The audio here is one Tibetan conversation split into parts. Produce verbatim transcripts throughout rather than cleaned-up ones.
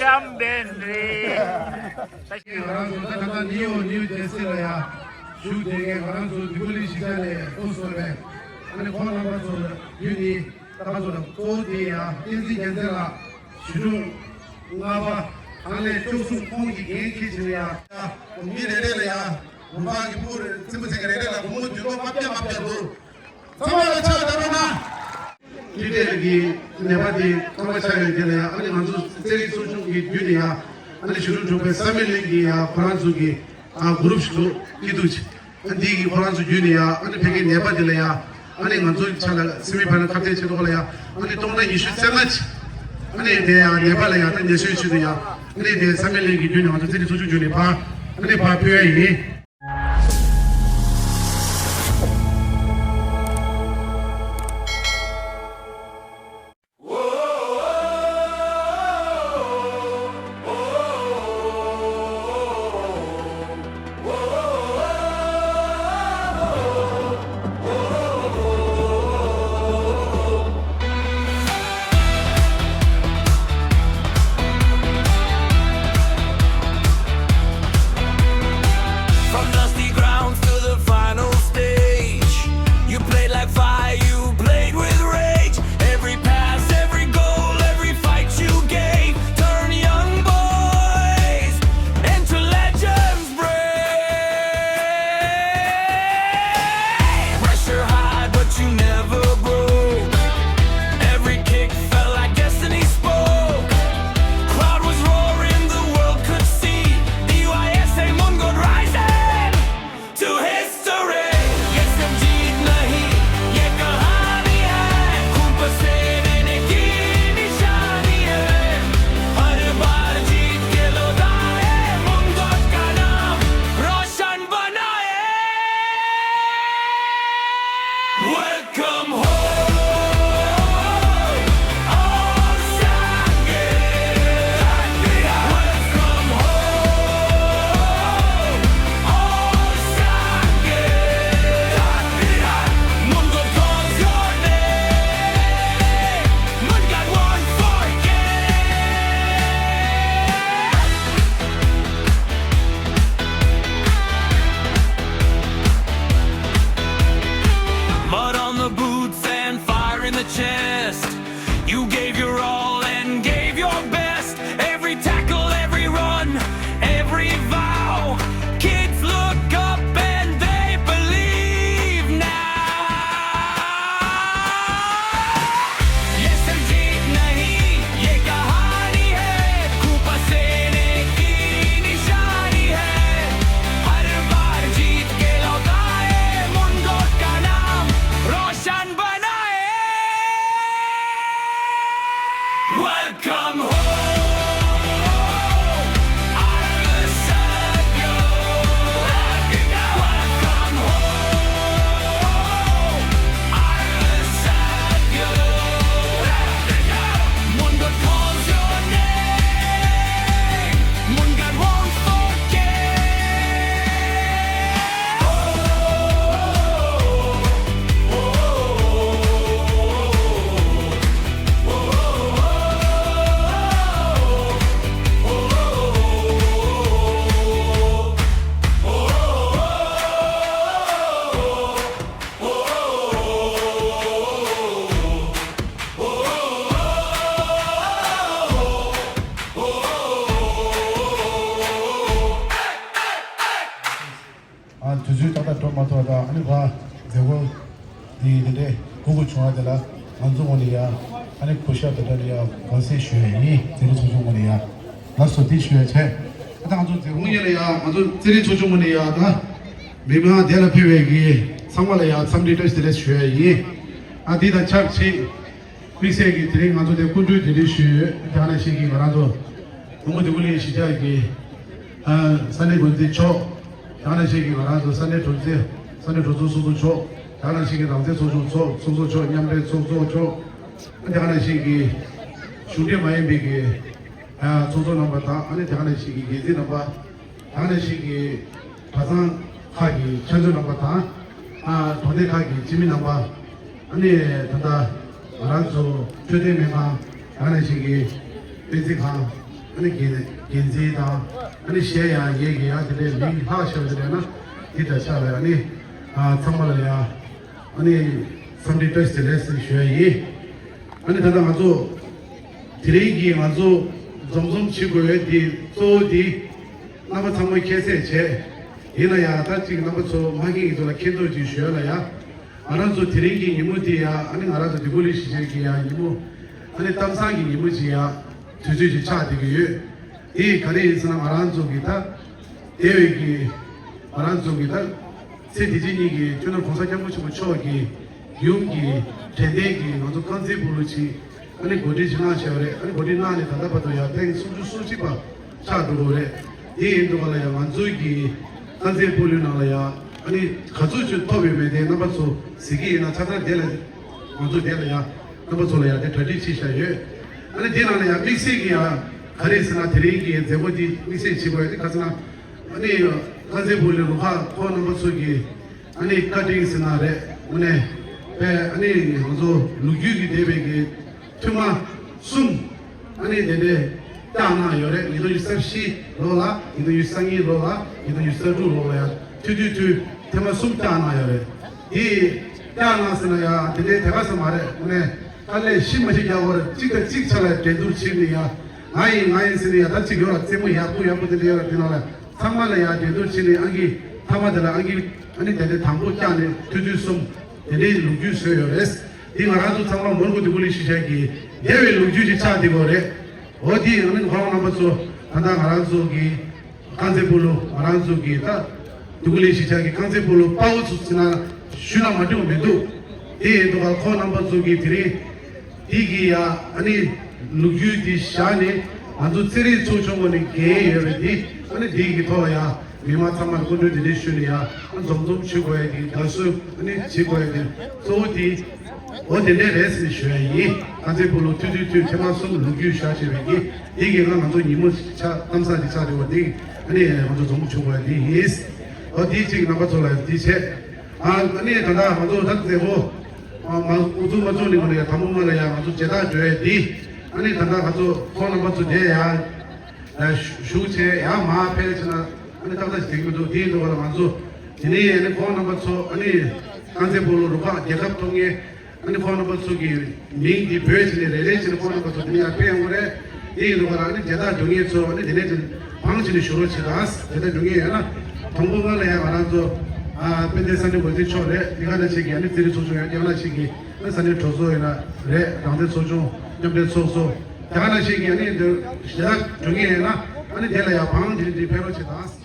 ལྕམ་བན་རེད། ང་རང་ཚོ་ད་ད་ལྟ་ནིའུ་ཡོག་ནིའུ་ཇར་སི་ལ་ཡ་བཞུགས་བསྡད་མཁན་ང་རང་ཚོ་འདི་པུ་ལི་གཞིས་ཆགས་ནས་སྐུ་གཟུགས་རེད། ཨ་ནི་ཁོང་རྣམ་པ་ཚོ་ལ་བརྒྱུད་ནས་ད་ང་ཚོ་ལ་གཙོ་བོ་དེ་ཡ་བསྟན་འཛིན་རྒྱལ་མཚན་ལགས་གཞིས་གྲོང་ལྔ་པ་དང་ལས་བཅུ་གསུམ་ཁོང་གིས་འགན་འཁྱེར་བྱས་ནས་ཡ་མི་རེ་རེ་ལ་ཡ་རུ་ཁག་གི་ཕུག་རེ་རྩེད་མོ་རྩེ་མཁན་རེ་རེ་ལ་སྒོར་མོ་བདུན་སྟོང་ལྔ་བརྒྱ་ལྔ་བརྒྱ་འདུག་ཚང་མ་ལ་ཕྱག་བརྡབ་རོགས་གནང་། ཀི་ཏེ་གི་ནད་པ་དེ་རྐང་པ་ཆག་ཡོད་དེ་ལ་ཡང་ཨ་ནི་ང་ཚོ་རྩེད་རིགས་ཚོགས་ཆུང་གི་བརྒྱུད་ནས་ཡང་ཨ་ནི་གཞིས་གྲོང་དྲུག་པའི་ས་མེད་གླིང་གི་ཡང་ཁོ་རང་ཚོ་གི་ཨ་གུ་རུབ་ཞིག་འདུག་སྐྱིད་སྡུག་ཅིག་ཨ་འདི་གི་ཁོ་རང་ཚོ་བརྒྱུད་ནས་ཡང་ཨ་ནི་ཕ་གིའི་ནད་པ་དེ་ལ་ཡང་ཨ་ནི་ང་ཚོའི་ཆ་ལ་སེམས་པའི་བར་ན་ཁ་གཏད་བྱེད་དོ་ལ་ཡང་ཨ་ནི་སྟོང་ཕྲག་ཉི་ཤུ་རྩ་ལྔ་ཅིག་ཨ་ནི་དེ་ཡང་ནད་པ་ལ་ཡང་ད་ཉེ་ཤོས་ཆེད་དུ་ཡང་ཨ་ནི་དེ་ས་མེད་གླིང་གི་བརྒྱུད་ནས་ང་ཚོ་རྩེད་རིགས་ཚོགས་ཆུང་བརྒྱུད་ནས་ཕར་ཨ་ནི་ཕར་ཕུལ་ཡ་ཡིན། From dusty grounds to the final stage, you played like fire, you played with rage. Every pass, every goal, every fight you gave turned young boys into legends. Pressure high, but you never broke. Every kick felt like destiny spoke. Crowd was roaring, the world could see. D Y S A Mongol rising to history. ये सब जीत नहीं, ये कहानी है। खून पसीने की निशानी है। हर बार जीत के लौटा है। Mongol का नाम रोशन Welcome home, Aung San Suu Kyi. Welcome home, Aung San Suu Kyi. Mongol calls your name. Mongol won't forget. Mud on the boots and fire in the chest. You gave your all and gave your best. Every tackle, every run, every vow. Kids look up and they believe now. ये सिर्फ जीत नहीं, ये कहानी है। खून पसीने की निशानी है। हर बार जीत के लौटाए, मुंडोट का नाम रोशन बनाए। Welcome home, Arasagyo. Welcome home, Arasagyo. Mundo calls your name. Mungan won't forget. ཨ་དུས་ཚོད་ཏག་ཏག་འགྲོ་མ་ཐུབ་པ་དང་ཨ་ནི་ཕ་མཛད་སྒོ་འདི་འདི་འདྲའི་གོ་དགོས་བྱུང་བ་དེ་ལ་ང་ཚོ་ངོས་ནས་ཡ་ཨ་ནི་གུས་ཞབས་དང་སྦྲགས་ནས་ཡ་དགོངས་སེལ་ཞུ་ཡ་ཡིན། རྩེད་རིགས་ཚོགས་ཆུང་ངོས་ནས་ཡ་ལགས་སོ། འདི་ཞུ་ཡ་བྱས། ཨ་ད་ང་ཚོ་མཛད་སྒོ་ཡིན་ལ་ཡ་ང་ཚོ་རྩེད་རིགས་ཚོགས་ཆུང་ངོས་ནས་ཡ་ད་མི་མང་དེ་ལ་ཕེབས་པའི་གི་ཚང་མ་ལ་ཡ་འཚམས་འདྲི་བཀྲ་ཤིས་བདེ་ལེགས་ཞུ་ཡ་ཡིན། ཨ་འདི་དང་ཆབས་ཅིག་དམིགས་བསལ་གྱིས་དེ་རིང་ང་ཚོ་དེ་སྐུ་མགྲོན་གདན་འདྲེན་ཞུས་ཡོད། དེ་ག་ནང་བཞིན་གྱིས་ང་རང་ཚོ་མོན་གྷོ་འདོད་རྒུ་གླིང་གཞིས་ཆགས་ཀྱི་ས་གནས་འགོ་འཛིན་མཆོག་དེ་ག་ནང་བཞིན་གྱིས་ང་རང་ཚོ་ས་གནས་གྲོང་ཚོ་ས་གནས་གྲོང་ཚོ་སོ་སོ་མཆོག་དེ་ག་ནང་བཞིན་གྱིས་རང་བཙན་ཚོགས་ཆུང་ཚོགས་ཚོགས་གཙོ་མཆོག་མཉམ་འབྲེལ་ཚོགས་གཙོ་མཆོག་དེ་ག་ནང་བཞིན་གྱིས་གཞུང་འབྲེལ་མ་ཡིན་པའི་གི་ཚོགས་གཙོ་རྣམ་པ་དང་ཨ་ནི་དེ་ག་ནང་བཞིན་གྱིས་འགན་འཛིན་རྣམ་པ། ད་ནང་བཞིན་གྱི་གྲྭ་ཚང་ཁག་གི་ཁྱད་མཚར་རྣམ་པ་དང་། ཨ་གྲོང་སྡེ་ཁག་གི་སྤྱི་མི་རྣམ་པ། ཨ་ནི་ད་ལྟ་ང་རང་ཚོ་འཕྲོད་བསྟེན་སྨན་ཁང་། ད་ནང་བཞིན་གྱི་སྤེལ་རྩིས་ཁང་། ཨ་ནི་འགན་འགན་འཛིན་དང་ཨ་ནི་གཞན་ཡང་ངེད་ཀྱི་ཡང་དེ་འདྲའི་མིང་ལྷག་བཞག་པ་དེ་འདྲ་ན་དེ་འདྲ་ཆགས་པས། ཨ་ནི་ཨ་ཚང་མ་ལ་ཡང་ཨ་ནི་འཚམས་འདྲི་བཀྲ་ཤིས་བདེ་ལེགས་ཟེར་ཞུ་ཡ་ཡིན། ཨ་ནི་ད་ལྟ་ང་ཚོ་དེ་རིང་གི་ང་ཚོ་འཛོམས་འཛོམས་བྱེད་དགོས་ཡ་དེ་གཙོ་བོ་དེ་རྣམ་པ་ཚང་མ་ཁྱད་བསད་བྱས། ཡིན་ན་ཡང་ད་ཅིག་རྣམ་པ་ཚོ་མ་མཁྱེན་གྱི་ཚོ་ལ་མཁྱེན་རྟོགས་ཅིག་ཞུ་ཡ་ལ་ཡ། ང་རང་ཚོ་དེ་རིང་གི་ཉིན་མོ་འདི་ཡང་ཨ་ནི་ང་རང་ཚོ་འདི་ཀོ་ལི་གཞིས་ཆགས་ཀྱི་ཡང་ཉིན་མོ། ཨ་ནི་གཏམ་བཟང་གི་ཉིན་མོ་ཅིག་ཡང་དུས་ཚོད་ཅིག་ཆགས་བསྡད་ཀྱི་ཡོད། དེ་ག་རེ་ཡིན་ཟེར་ན་ང་རང་ཚོ་གི་ད་འདས་པའི་གི་ང་རང་ཚོ་གི་ད་ཚེ་འདི་ཕྱི་གཉིས་ཀྱི་སྤྱི་ནོར་༸གོང་ས་༸སྐྱབས་མགོན་ཆེན་པོ་མཆོག་གི་ཡུམ་གྱི་དྲན་རྟེན་གྱི་ང་ཚོ་རྐང་རྩེད་སྤོ་ལོ་ཅིག་ཨ་ནི་གོ་སྒྲིག་ཅིག་གནང་བཞག་པ་རེད། ཨ་ནི་གོ་སྒྲིག་གནང་ནས་ད་ལྟ་བར་དུ་ཡང་ཐེངས་སུམ་ཅུ་སོ་གཅིག་པ་ཆགས་འགྲོ་གི་རེད། དེ་ཡིན་དུས་ག་ལ་ཡང་ང་ཚོའི་གི་རྐང་རྩེད་སྤོ་ལོའི་ནང་ལ་ཡང་ཨ་ནི་ག་ཚོད་ཅིག་ཐོབ་ཡོད་མེད་དེ་རྣམ་པ་ཚོ་གཟིགས་ཀྱི་ཡིན་ན་ཆ་ཚང་དེ་ལ་ང་ཚོ་དེ་ལ་ཡང་རྣམ་པ་ཚོ་ལ་ཡང་དེ་གྲ་སྒྲིག་བྱས་བཞག་ཡོད། ཨ་ནི་དེ་ནང་ལ་ཡང་དམིགས་བསལ་གྱི་ཡང་ག་རེ་ཟེར་ན་དེ་རིང་གི་མཛད་སྒོ་འདི་དམིགས་བསལ་བྱེད་དགོས་ཡ་དེ་ག་ཟེར་ན། ཨ་ནི་རྐང་རྩེད་སྤོ་ལོའི་རུ་ཁག་ཁོང་རྣམ་པ་ཚོ་གི་ཨ་ནི་བཀའ་དྲིན་ཟེར་ན་རེད། དངོས་གནས་པས་ཨ་ནི་ང་ཚོ་ལོ་རྒྱུས་ཀྱི་འདས་པའི་གི་ཐུན་མ་གསུམ་ཨ་ནི་དེ་འདྲས་བསྐྱངས་གནང་ཡོད་རེད། ཉིས་སྟོང་ཉི་ཤུ་རྩ་བཞི་ལོ་ལ། ཉིས་སྟོང་ཉི་ཤུ་རྩ་གཉིས་ལོ་ལ། ཉིས་སྟོང་ཉི་ཤུ་རྩ་དྲུག་ལོ་ལ་ཡང་ཐུང་ཐུང་ཐུང་ཐེངས་མ་གསུམ་བསྐྱངས་གནང་ཡོད་རེད། དེ་བསྐྱངས་གནང་ཟེར་ན་ཡང་དེ་འདྲའི་དེ་ག་ས་མ་རེད། དངོས་གནས་དཀའ་ལས་ཤི་མ་ཤི་རྒྱག་དགོས་རེད། གཅིག་དང་གཅིག་ཆ་ལ་འགྲན་བསྡུར་བྱེད་ནས་ཡང་ང་ཡིན་ང་ཡིན་ཟེར་ནས་ཡང་ད་གཅིག་ཡོད་ལ། རྩེད་མོ་ཡག་པོ་ཡག་པོ་དེ་འདྲ་ཡོད་ལ། དེ་ནང་ལ་ཚང་མ་ལ་ཡང་འགྲན་བསྡུར་བྱེད་ནས་ཨང་ཀི་མཐའ་མ་དེ་ལ་ཨང་ཀི་ཨ་ནི་དེ་འདྲའི་དང་པོ་བསྐྱངས་ནས་ཐུང་ཐུང་གསུམ་དེ་འདྲའི་ལོ་རྒྱུས་བཟོས་ཡོད་རེད། དེ་ང་རང་ཚོ་ཚང་མ་མོན་གྷོ་འདི་ཀོ་ལི་གཞིས་ཆགས་ཀྱི་འདས་པའི་ལོ་རྒྱུས་ཅིག་ཆགས་བསྡད་ཡོད་རེད། འོ་དེ་ཡང་ནི་ཁོང་རྣམ་པ་ཚོ་ད་ལྟ་ང་རང་ཚོ་གི་རྐང་རྩེད་སྤོ་ལོ་ང་རང་ཚོ་གི་ད་འདི་ཀོ་ལི་གཞིས་ཆགས་ཀྱི་རྐང་རྩེད་སྤོ་ལོ་དཔའ་བོ་ཚོ་ཟེར་ན་ཞུས་ན་མ་འགྲིག་པ་མི་འདུག་དེ་ཡིན་དུས་ཁོང་རྣམ་པ་ཚོ་གི་དེ་རིང་དེ་གི་ཡ་ཨ་ནི་ལོ་རྒྱུས་དེ་བཞག་ནས་ང་ཚོ་རྩེད་རིགས་ཚོགས་ཆུང་ངོས་ནས་འགན་ཡོད་པ་དེ་ཨ་ནི་དེ་གི་ཐོག་ལ་ཡ་མི་མང་ཚང་མ་ལ་སྐུ་མགྲོན་དེ་འདྲ་ཞུས་ནས་ཡ་འཛོམས་འཛོམས་བྱེད་དགོས་ཡ་དེ་བརྡ་གསོལ་ཨ་ནི་བྱེད་དགོས་ཡ་དེ་གཙོ་བོ་དེ། འོ་དེ་འདྲས་རེད་ཟེར་ཞུ་ཡ་ཡིན། རྐང་རྩེད་སྤོ་ལོ་ཐུང་ཐུང་ཐུང་ཐེངས་མ་གསུམ་ལོ་རྒྱུས་བཞག་བྱས་པའི་གི་དེ་གི་ང་ང་ཚོ་ཉིན་མོ་ཆགས་གཏམ་བཟང་ཅིག་ཆགས་བསྡད་པ་དེ་ཨ་ནི་ང་ཚོ་འཛོམས་བྱུང་བ་དེ་ཡིན། འོ་དེ་གཅིག་རྣམ་པ་ཚོ་ལ་དེ་བྱས། ཨ་ཨ་ནི་ད་ལྟ་ང་ཚོ་ད་མཛད་སྒོ་ཨ་མ་འགོ་ཚུགས་མ་ཚུགས་ནས་ང་ལ་ཡ་དང་པོ་ང་ལ་ཡ་ང་ཚོ་མཇལ་དར་སྒྲོན་ཡ་དེ་ཨ་ནི་ད་ལྟ་ང་ཚོ་ཁོང་རྣམ་པ་ཚོ་དེ་ཡ་ཞུགས་བྱས་ཡ་མ་ཕེབས་བྱས་ན། ཨ་ནི་ཏག་ཏག་ཞིག་དེ་གི་མི་འདུག་དེ་ཡིན་དུས་ག་ལ་ང་ཚོ་དེ་ནས་ཨ་ནི་ཁོང་རྣམ་པ་ཚོ་ཨ་ནི་རྐང་རྩེད་སྤོ་ལོ་རུ་ཁག་རྒྱལ་ཁབ་ཐོབ་མཁན་ཨ་ནི་ཁོང་རྣམ་པ་ཚོ་གི་མིང་འདི་འབོད་བྱས་ནས་རེ་རེ་བྱས་ནས་ཁོང་རྣམ་པ་ཚོ་དེ་ནས་ཡར་ཕེབས་ཡོང་གི་རེད། དེ་ཡིན་དུས་ག་ལ་ཨ་ནི་མཇལ་དར་སྒྲོན་མཁན་ཚོ་ཨ་ནི་དེ་ནས་ཅིག་བང་བྱས་ནས་བཞུགས་རོགས་བྱེད་དང་། མཇལ་དར་སྒྲོན་མཁན་ཡོད་ན་དང་པོ་ང་ལ་ཡང་ང་རང་ཚོ་ཨ་དཔལ་ལྡན་ས་གནས་འགོ་འཛིན་མཆོག་རེད། དེ་ག་ནང་བཞིན་གྱི་ཨ་ནི་རྩེད་རིགས་ཚོགས་ཆུང་ཡང་དེ་ག་ནང་བཞིན་གྱི་ཨ་ནི་ས་གནས་གྲོས་ཚོགས་ཡིན་ན་རེད། རང་བཙན་ཚོགས་ཆུང་མཉམ་འབྲེལ་ཚོགས་གཙོ་དེ་ག་ནང་བཞིན་གྱི་ཨ་ནི་འདི་མཇལ་དར་སྒྲོན་མཁན་ཡོད་ན་ཨ་ནི་དེ་ལ་ཡང་བང་བྱས་ནས་འདི་ཕེབས་རོགས་བྱེད་དང་།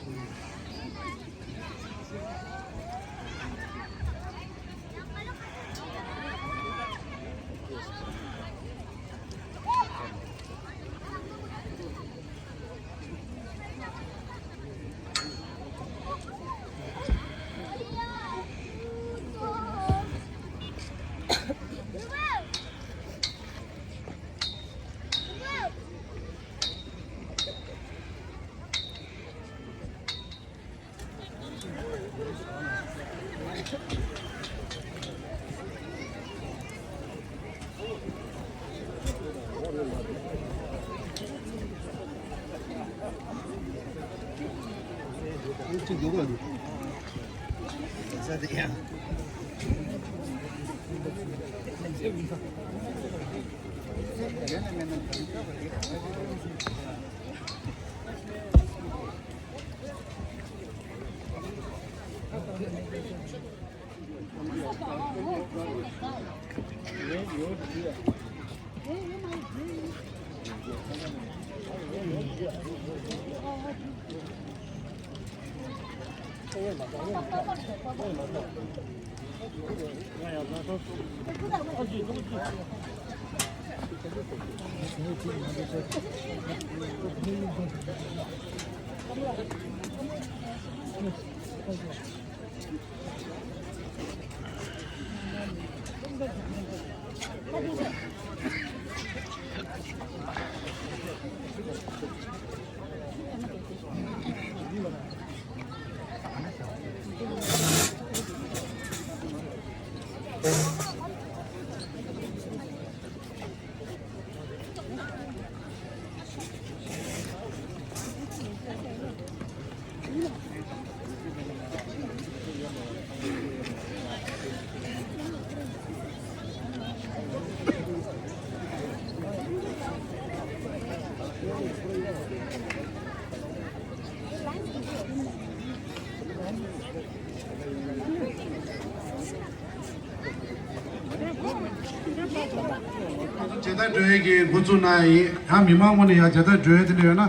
མཇལ་དར་སྒྲོན་ཡས་ཀྱི་འགོ་བཙུགས་གནང་ཡ་ཡིན། ཡང་མི་མང་ངོས་ནས་ཡང་མཇལ་དར་སྒྲོན་ཡས་དེ་འདྲ་ཡོད་ན།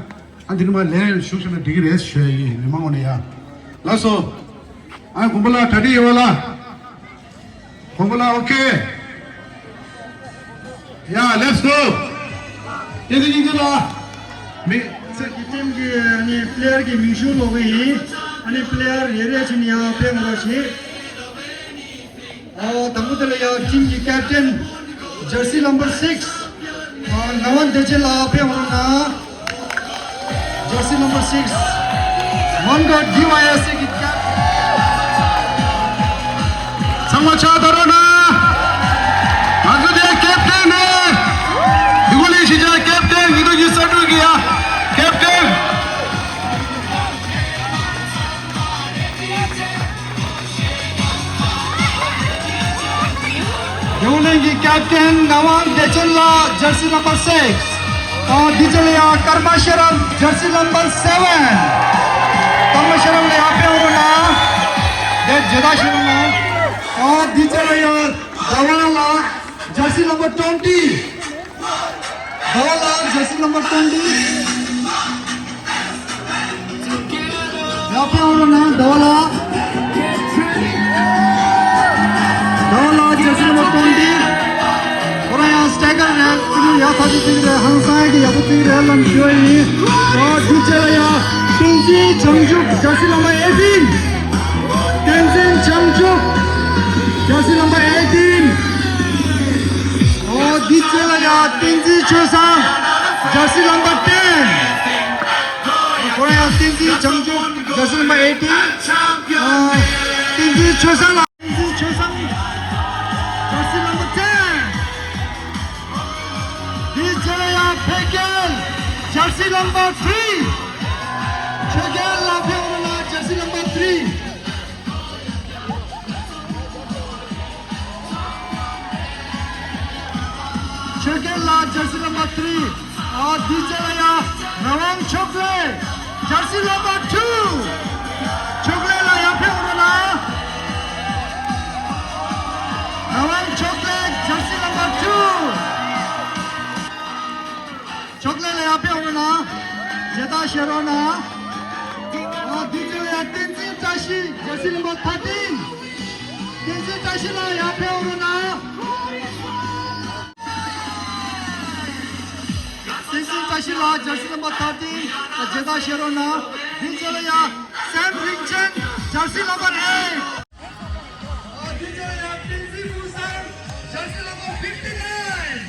ཨ་འདི་ནི་མ་ལན་ཞུ་ཤེས་ན་འགྲིག་གི་རེད་ཞུ་ཡ་ཡིན་མི་མང་ངོས་ནས་ཡ། ལགས་སོ། ཨ་དགོན་པ་ལགས་གྲ་སྒྲིག་ཡོད་པ་ལགས། དགོན་པ་ལགས་ཨོ་ཁེ། ཡ་let's go། དེ་དེ་ཡིན་དུ་ལ། མི། ཚེ་གི་ཊིམ་གི་ཨ་ནི་པི་ལེ་ཡར་གི་མིང་གཞུང་ཀློག་གི་ཡིན། ཨ་ནི་པི་ལེ་ཡར་རེ་རེ་བྱས་ནས་ཡར་ཕེབས་རོགས་བྱེད། ཨོ་དང་པོ་དེ་ལ་ཡ་ཊིམ་གྱི་ཀེབ་ཊན་ཇར་སི་ནམ་བར་སིགས། ཨོ་ངག་དབང་བདེ་ཆེན་ལགས་ཕེབས་རོགས་གནང་། ཇར་སི་ནམ་བར་སིགས། མོན་གྷོ་ཌི་ཝའི་ཨེས་ཨེ་གི་ཀེབ་ཊན། ཚང་མ་ཕྱག་བརྡབ་རོགས་གནང་། ང་ཚོ་དེ་ཀེབ་ཊན་རེད། འདི་གོ་ལི་ཤི་ཅང་ཀེབ་ཊན་ཉི་ཐོ་གི་ས་འབྲུག་གི་ཡ་ཀེབ་ཊན། རྒྱལ་ཡོངས་ཀྱི་ཀེབ་ཊན་ངག་དབང་བདེ་ཆེན་ལགས་ཇར་སི་ནམ་བར་སིགས། ཨ་འདི་ཚོ་ལ་ཡང་ཀརྨ་ཤེས་རབ་ཇར་སི་ནམ་བར་སེ་ཝན། ཀརྨ་ཤེས་རབ་ལ་ཡང་ཕེབས་རོགས་གནང་། དེ་མཇལ་དར་ཞུ་རོགས་གནང་། ཨ་འདི་ཚོ་ལ་ཡང་ཟླ་བ་ལགས་ཇར་སི་ནམ་བར་ཊུ་ཝེན་ཊི། ཟླ་བ་ལགས་ཇར་སི་ནམ་བར་ཊུ་ཝེན་ཊི། ཡར་ཕེབས་རོགས་གནང་ཟླ་བ་ལགས། ཟླ་བ་ལགས་ཇར་སི་ནམ་བར་ཊུ་ཝེན་ཊི། ཁོ་རང་ཡང་སི་ཊེ་ཀར་རེད། ཚིག་ཡག་ཐག་ཆོད་ཚིག་རེད། ཧང་སང་གི་ཡག་པོ་ཚིག་རེད་ལབ་ཞུ་བ་ཡིན། ཨོ་དེ་རྗེས་ལ་ཡ་བསྟན་འཛིན་བྱང་ཆུབ་ཇར་སི་ནམ་བར་ཨེ་ཊིན། བསྟན་འཛིན་བྱང་ཆུབ་ཇར་སི་ནམ་བར་ཨེ་ཊིན། ཨོ་དེ་རྗེས་ལ་ཡ་བསྟན་འཛིན་ཆོས་བཟང་ཇར་སི་ནམ་བར་ཊེན། ཁོ་རང་ཡང་བསྟན་འཛིན་བྱང་ཆུབ་ཇར་སི་ནམ་བར་ཨེ་ཊིན། ཨ་བསྟན་འཛིན་ཆོས་བཟང་ལགས། བསྟན་འཛིན་ཆོས་བཟང་ཇར་སི་ནམ་བར་ཊེན། དེའི་རྗེས་ལ་ཡང་འཕེལ་རྒྱས་ཇར་སི་ནམ་བར་ཐི་རི། འཕེལ་རྒྱས་ལགས་ཕེབས་རོགས་གནང་ཇར་སི་ནམ་བར་ཐི་རི། འཕེལ་རྒྱས་ལགས་ཇར་སི་ནམ་བར་ཐི་རི། ཨ་དེའི་རྗེས་ལ་ཡང་ངག་དབང་ཕྱོགས་ལས་ཇར་སི་ནམ་བར་ཊུ། ཕྱོགས་ལས་ལགས་ཡར་ཕེབས་རོགས་གནང་། ངག་དབང་ཕྱོགས་ལས་ཇར་སི་ནམ་བར་ཊུ། ཕྱོགས་ལས་ལགས་ཡར་ཕེབས་རོགས་གནང་། མཇལ་དར་བཞེས་རོགས་གནང་། ཨ་དེའི་རྗེས་ལ་ཡང་བསྟན་འཛིན་བཀྲ་ཤིས་ཇར་སི་ནམ་བར་ཐར་ཊིན། བསྟན་འཛིན་བཀྲ་ཤིས་ལགས་ཡར་ཕེབས་རོགས་གནང་། བསྟན་འཛིན་བཀྲ་ཤིས་ལགས་ཇར་སི་ནམ་བར་ཐར་ཊིན། ཨ་མཇལ་དར་བཞེས་རོགས་གནང་། དེའི་རྗེས་ལ་ཡང་སེམ་རིན་ཆེན་ཇར་སི་ནམ་བར་ཨེ་ཊིན། ཨ་དེ་ཚོ་ཡང་བསྟན་འཛིན་ཀུན་བཟང་ཇར་སི་ནམ་བར་ཕིབ་ཊི་ནའིན།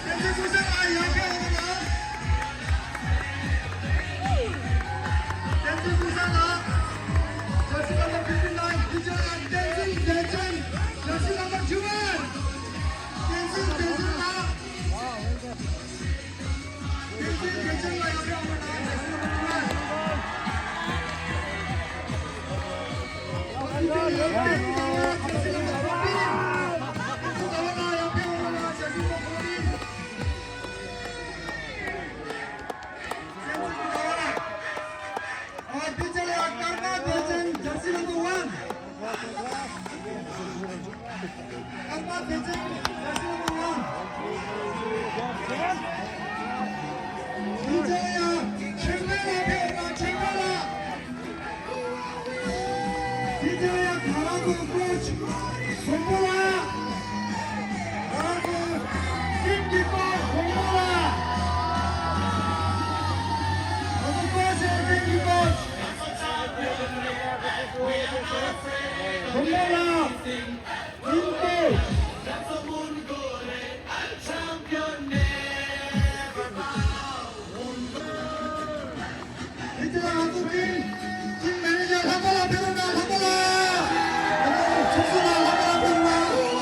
བསྟན་འཛིན་ཀུན་བཟང་ལགས་ཡར་ཕེབས་རོགས་གནང་། བསྟན་འཛིན་ཀུན་བཟང་ལགས་ཇར་སི་ནམ་བར་ཕིབ་ཊི་ནའིན། དེ་ཚོ་ཡང་བསྟན་འཛིན་བདེ་ཆེན་ཇར་སི་ནམ་བར་ཊུ་ཝེལ། བསྟན་འཛིན་བདེ་ཆེན་ལགས། བསྟན་འཛིན་བདེ་ཆེན་ལགས་ཡར་ཕེབས་རོགས་གནང་། ཨ་དེ་ཚོ་ལ་ཀརྨ་བདེ་ཆེན་ཇར་སི་ནམ་བར་ཝན། ཀརྨ་བདེ་ཆེན་ཇར་སི་ནམ་བར་ཝན། དེ་ཚོ་ཡང་ཆོས་འཕེལ་ལགས་ཕེབས་རོགས་གནང་། ཆོས་འཕེལ་ལགས། དེ་ཚོ་ཡང་ང་རང་ཚོའི་ཀོ་ཆི་མགོན་པོ་ལགས། ང་རང་ཚོའི་ཊིམ་གྱི་ཀོ་ཆི་མགོན་པོ་ལགས། ང་ཚོ་ཀོ་ཆི་ཊིམ་གྱི་ཀོ་ཆི། མགོན་པོ་ལགས། ཊིམ་ཀོ་ཆི། དེ་ཚོ་ང་ཚོ་ཊིམ་ཊིམ་མེ་ནེ་ཇར་ལྷག་པ་ལགས་ཕེབས་རོགས་གནང་། ལྷག་པ་ལགས། ང་ཚོ་ཕྱུགས་སྲོལ་ལགས་ལྷག་པ་ལགས་ཕེབས་རོགས་གནང་།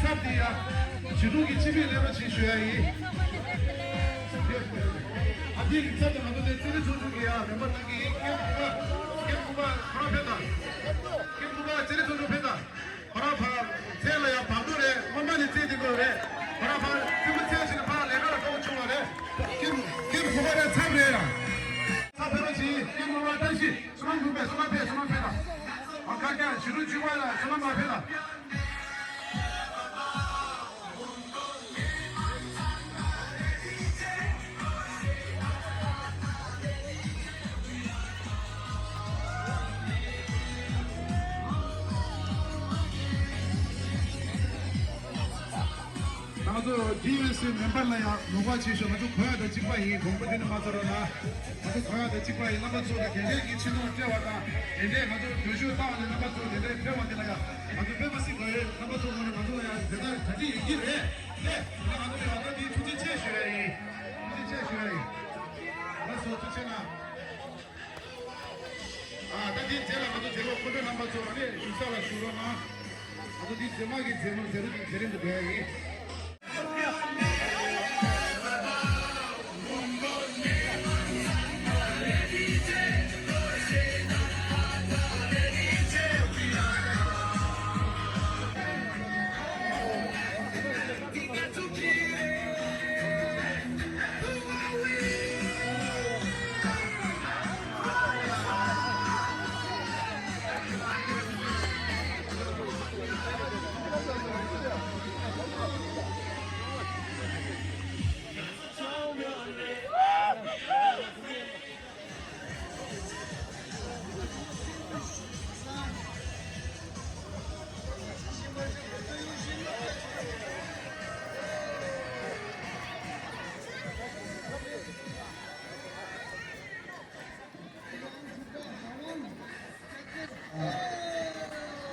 ཚབ་དེ་ཡང་ཞི་གྲོང་གི་སྤྱི་མིས་ལེགས་པ་ཞིག་ཞུ་ཡ་ཡིན། ཨ་ཏིའི་རིགས་ཚབ་དེ་ང་ཚོ་དེ་རྩེ་རི་ཚོགས་ཆུང་གི་ཡང་མེམ་བར་གནང་གི་ཡིན། ཀེམ་གུ་མ་ཀེམ་གུ་མ་ཁོ་རང་ཕེབས་དང་། ཀེམ་གུ་མ་རྩེ་རི་ཚོགས་ཆུང་ཕེབས་དང་། ཁོ་རང་ཕར་ཚལ་ལ་ཡང་བར་དོ་རེད། སྔོན་མ་ནས་རྩེ་དེ་དགོས་རེད། ཁོ་རང་ཕར་རྩེ་མོ་རྩེ་ཕྱིན་ནས་ཕར་ལས་ཀ་ལ་སྤྲོ་བོ་བྱུང་བ་རེད། ཀེམ་ཀེམ་གུ་མ་རེད། ཚབ་རེད་ཡ། ཚབ་ཕེབས་པ་བྱེད། ཀེམ་གུ་མ་བཀྲ་ཤིས། བསོད་ནམས་འདུག་པས། བསོད་ནམས་ཕེབས། བསོད་ནམས་ཕེབས་ལ། ཨ་ཁ་ཁ་ཞི་རུ་ཆུ་བ་ལ་བསོད་ནམས་མ་ཕེབས་ལ། ང་ཚོ་ཌི་ཝི་སི་མེམ་བར་ལ་ཡང་ལོག་པ་བྱེད་ཤོག་ང་ཚོ་གོ་ཡ་དང་གཅིག་པ་ཡིན། དགོངས་པ་འདི་ནས་མ་ཚོར་རོགས་གནང་། ང་ཚོ་གོ་ཡ་དང་གཅིག་པ་ཡིན། རྣམ་པ་ཚོ་ལ་དེ་འདྲའི་གི་ཕྱི་ནང་སྤྲད་པ་དང་དེ་འདྲའི་ང་ཚོ་འགྲོ་ཞུགས་བཏང་བ་ནས་རྣམ་པ་ཚོ་དེ་འདྲའི་ཕེབས་པ་འདི་ལ་ཡང་ང་ཚོ་དཔེ་མ་སྲིད་དགའ་ཡོད། རྣམ་པ་ཚོ་ངོས་ནས་ང་ཚོ་ལ་ཡང་དེ་ལྟར་གྲ་སྒྲིག་ཡོད་ཀྱི་རེད། ལགས་ང་ཚོ་ལ་ཡང་ད་འདིའི་ཐུགས་རྗེ་ཆེ་ཞུ་ཡ་ཡིན། ཐུགས་རྗེ་ཆེ་ཞུ་ཡ་ཡིན། ལགས་སོ་ཐུགས་རྗེ་གནང་། ཨ་ད་འདིའི་རྗེས་ལ་ང་ཚོ་རྗེས་ལུས་སྐུ་མགྲོན་རྣམ་པ་ཚོ་ཨ་ནི་ཡིག་ཚང་ལ་ཞུགས་རོགས་གནང་། ང་ཚོ་འདིའི་རྗེས་མ་གི་རྗེས་མ་མཛད་རིམ་མཛད་རིམ་དུ་འགྲོ་ཡ་ཡིན།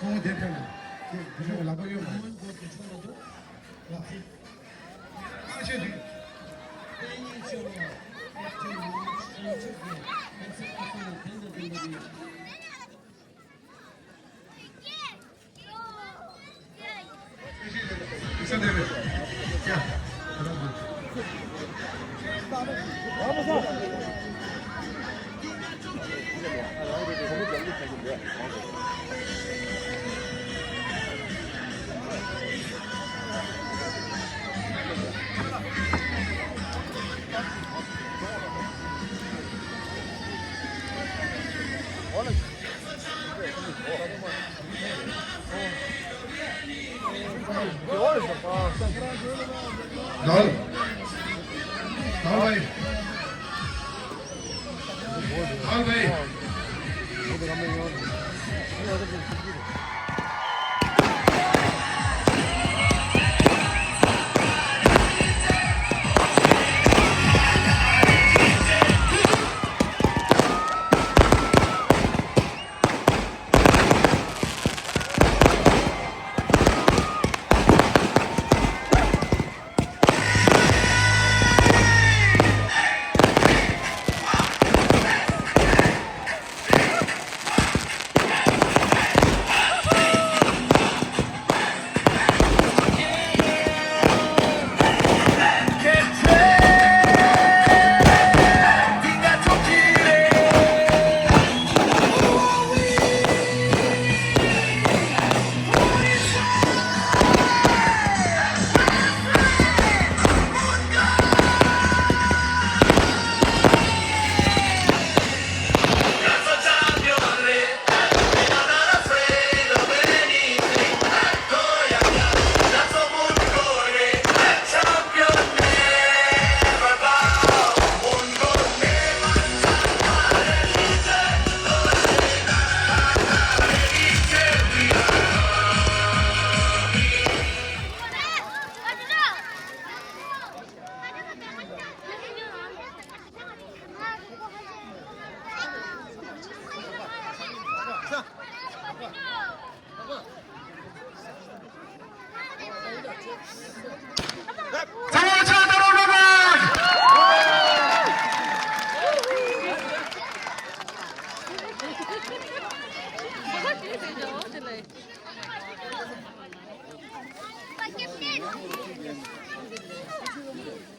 ཁོང་དེ་ཕེབས་ལ། དེ་དེ་ཕེབས་ལ་ལག་པ་གཡོན་ལ། ལག་པ་གཡོན་ལ།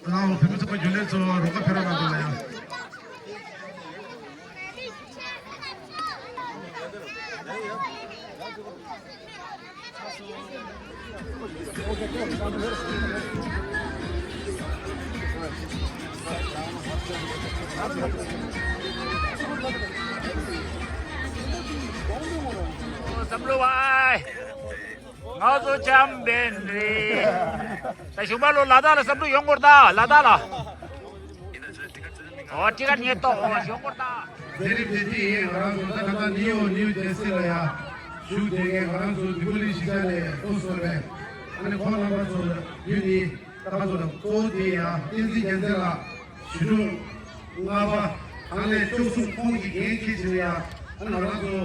ལའོ་བོད་མི་ཚོགས་པ་རྒྱུན་ལས་ཚོ་རོགས་པ་ཕེབས་རོགས་གནང་དང་ལ་ཡ། བསམ་བློ་བ། ང་ཚོ་འཆམ་པའི་རེད། ད་གཞུག་མ་ལོ་ལ་དྭགས་ལ་བསམ་འགྲུབ་ཡོང་དགོས་རེད་ད་ལ་དྭགས་ལ། ཨོ་ཊི་ཀེ་ཊི་ཉེན་རྟོག་ཨོ་ཡོང་དགོས་རེད་ད། མཛད་རིམ་དེ་དེ་ཡིན། ང་རང་ཚོ་ད་ད་ལྟ་ནིའུ་ཡོག་ནིའུ་ཇར་སི་ལ་ཡ་བཞུགས་བསྡད་མཁན་ང་རང་ཚོ་འདི་པུ་ལི་གཞིས་ཆགས་ནས་སྐུ་གཟུགས་རེད། ཨ་ནི་ཁོང་རྣམ་པ་ཚོ་ལ་བརྒྱུད་ནས། ད་ག་ཚོད་དང་གཙོ་བོ་དེ་ཡང་བསྟན་འཛིན་རྒྱལ་མཚན་ལགས་ཞི་ཀྲུང་ལྔ་པ་ཧང་ལེ་བཅུ་གསུམ་ཁོང་གི་འགན་འཁྱེར་བྱས་ཡང་ཨ་ང་རང་ཚོ་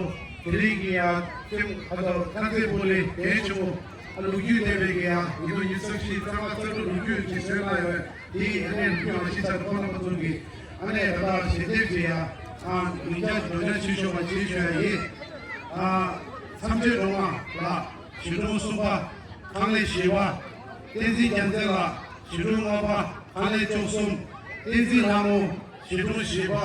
དེ་རིང་གི་ཡང་ཐེམ་ཁ་ཐོར་ཁ་ཚེ་པོ་ལེ་རྒན་ཆེན་པོ་ཨ་ལོ་རྒྱུས་གནས་པའི་གི་ཡང་ཉིས་སྟོང་ཉི་ཤུ་རྩ་བཞི་ཚེས་པ་རྩ་དྲུག་ལོ་རྒྱུས་ཀྱི་གསོལ་གནང་ཡོད། དེ་ཡི་ཨ་ནེ་ལོ་རྒྱུས་ཨང་ཤེས་ཚར་ཁོང་རྣམ་པ་ཚོ་གི་ཨ་ནེ་ད་ལྟ་ཞལ་འདེབས་ཀྱི་ཡང་ཨ་ཉིན་བརྒྱ་ཉིན་བརྒྱ་ཆོས་ཞུ་བ་ཅིག་ཞུ་ཡ་ཡིན། ཨ་མཚམས་གཅོད་རོང་བ་ལགས། ཞི་ཀྲུང་གསུམ་པ། ཧང་ལེ་བཞི་པ། བསྟན་འཛིན་རྒྱལ་མཚན་ལགས། ཞི་ཀྲུང་ལྔ་པ། ཧང་ལེ་བཅུ་གསུམ། བསྟན་འཛིན་ལྷ་མོ། ཞི་ཀྲུང་བཞི་པ།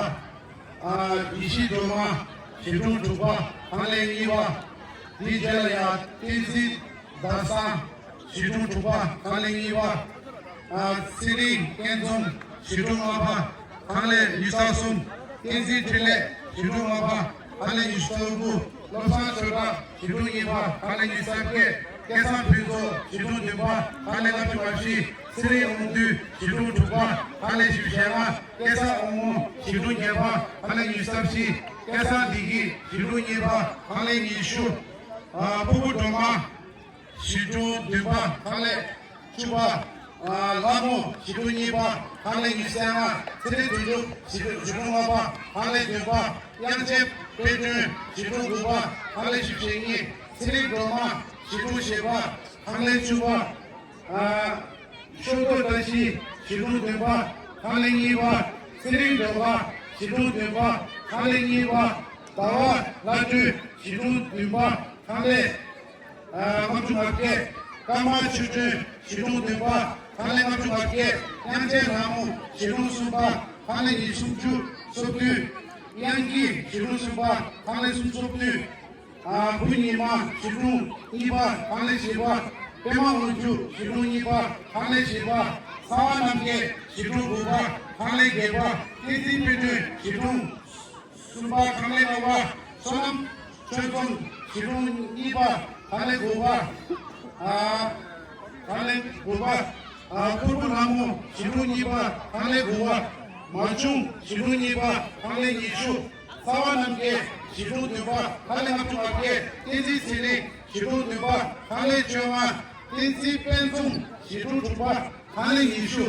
ཨ་ཡེ་ཤེས་སྒྲོལ་མ། ཞི་ཀྲུང་དྲུག་པ། ཧང་ལེ་གཉིས་པ། དེའི་རྗེས་ལ་ཡང་བསྟན་འཛིན་ཟླ་བཟང་། ཞི་ཀྲུང་དྲུག་པ། ཧང་ལེ་གཉིས་པ། ཨ་ཚེ་རིང་སྐྱིད་འཛོམས། ཞི་ཀྲུང་ལྔ་པ། ཧང་ལེ་ཉི་ཤུ་རྩ་གསུམ། བསྟན་འཛིན་འཕྲིན་ལས། ཞི་ཀྲུང་ལྔ་པ། ཧང་ལེ་ཉི་ཤུ་རྩ་དགུ། བློ་བཟང་ཆོས་གྲགས། ཞི་ཀྲུང་གཉིས་པ། ཧང་ལེ་ཉི་ཤུ་རྩ་བརྒྱད། སྐལ་བཟང་ཕུན་ཚོགས། ཞི་ཀྲུང་བདུན་པ། ཧང་ལེ་ལྔ་བཅུ་ང་བཞི། ཚེ་རིང་དབང་འདུས། ཞི་ཀྲུང་དྲུག་པ། ཧང་ལེ་བཞི་བཅུ་ཞེ་ལྔ། སྐལ་བཟང་དབང་མོ། ཞི་ཀྲུང་བརྒྱད་པ། ཧང་ལེ་ཉི་ཤུ་རྩ་བཞི། སྐལ་བཟང་བདེ་སྐྱིད། ཞི་ཀྲུང་གཉིས་པ། ཧང་ལེ་ཉི་ཤུ། ཨ་ཕུར་བུ་སྒྲོལ་མ། ཞི་ཀྲུང་བདུན་པ། ཧང་ལེ་བཅུ་པ། ཨ་ལྷ་མོ། ཞི་ཀྲུང་གཉིས་པ། ཧང་ལེ་ཉི་ཤུ་རྩ་ལྔ། ཚེ་རིང་དོན་གྲུབ། ཞི་ཀྲུང་ཞི་ཀྲུང་ལྔ་པ། ཧང་ལེ་བདུན་པ། དབྱངས་ཅན་དཔལ་སྒྲོན། ཞི་ཀྲུང་དགུ་པ། ཧང་ལེ་བཞི་བཅུ་ཞེ་གཉིས། ཚེ་རིང་སྒྲོལ་མ། ཞི་ཀྲུང་བཞི་པ། ཧང་ལེ་བཅུ་པ། ཨ་ཤོག་ཐོག་བཀྲ་ཤིས། ཞི་ཀྲུང་བདུན་པ། ཧང་ལེ་གཉིས་པ། ཚེ་རིང་སྒྲོལ་མ། ཞི་ཀྲུང་བདུན་པ། ཧང་ལེ་གཉིས་པ། ཟླ་བ་ལྷ་སྒྲོལ། ཞི་ཀྲུང་བདུན་པ། ཧང་ལེ་ཨ་ལྔ་བཅུ་ང་བརྒྱད། ཀརྨ་ཆོས་སྒྲོན། ཞི་ཀྲུང་བདུན་པ། ཧང་ལེ་ལྔ་བཅུ་ང་བརྒྱད། དབྱངས་ཅན་ལྷ་མོ། ཞི་ཀྲུང་གསུམ་པ། ཧང་ལེ་ཉི་ཤུ་བཅུ། སོ་བདུན། དབྱངས་སྐྱིད། ཞི་ཀྲུང་གསུམ་པ། ཧང་ལེ་སུམ་ཅུ་སོ་བདུན། ཨ་བུ་ཉི་མ། ཞི་ཀྲུང་གཉིས་པ། ཧང་ལེ་བཞི་པ། པད་མ་དབང་ཕྱུག། ཞི་ཀྲུང་གཉིས་པ། ཧང་ལེ་བཞི་པ། གསང་བ་རྣམ་རྒྱལ། ཞི་ཀྲུང་དགུ་པ། ཧང་ལེ་བརྒྱད་པ། བསྟན་འཛིན་དཔལ་སྒྲོན། ཞི་ཀྲུང་གསུམ་པ། ཧང་ལེ་ལྔ་པ། བསོད་ནམས་ཆོས་འཛོམས། ཞི་ཀྲུང་གཉིས་པ། ཧང་ལེ་དགུ་པ། ཨ་ཧང་ལེ་དགུ་པ། ཨ་ཕུར་བུ་ལྷ་མོ། ཞི་ཀྲུང་གཉིས་པ། ཧང་ལེ་དགུ་པ། མ་ཆུང་། ཞི་ཀྲུང་གཉིས་པ། ཧང་ལེ་ཉི་ཤུ། གསང་བ་རྣམ་རྒྱལ། ཞི་ཀྲུང་བདུན་པ། ཧང་ལེ་ལྔ་བཅུ་ང་བརྒྱད། བསྟན་འཛིན་ཚེ་རིང་། ཞི་ཀྲུང་བདུན་པ། ཧང་ལེ་བཅོ་ལྔ། བསྟན་འཛིན་དཔལ་འཛོམས། ཞི་ཀྲུང་དྲུག་པ། ཧང་ལེ་ཉི་ཤུ།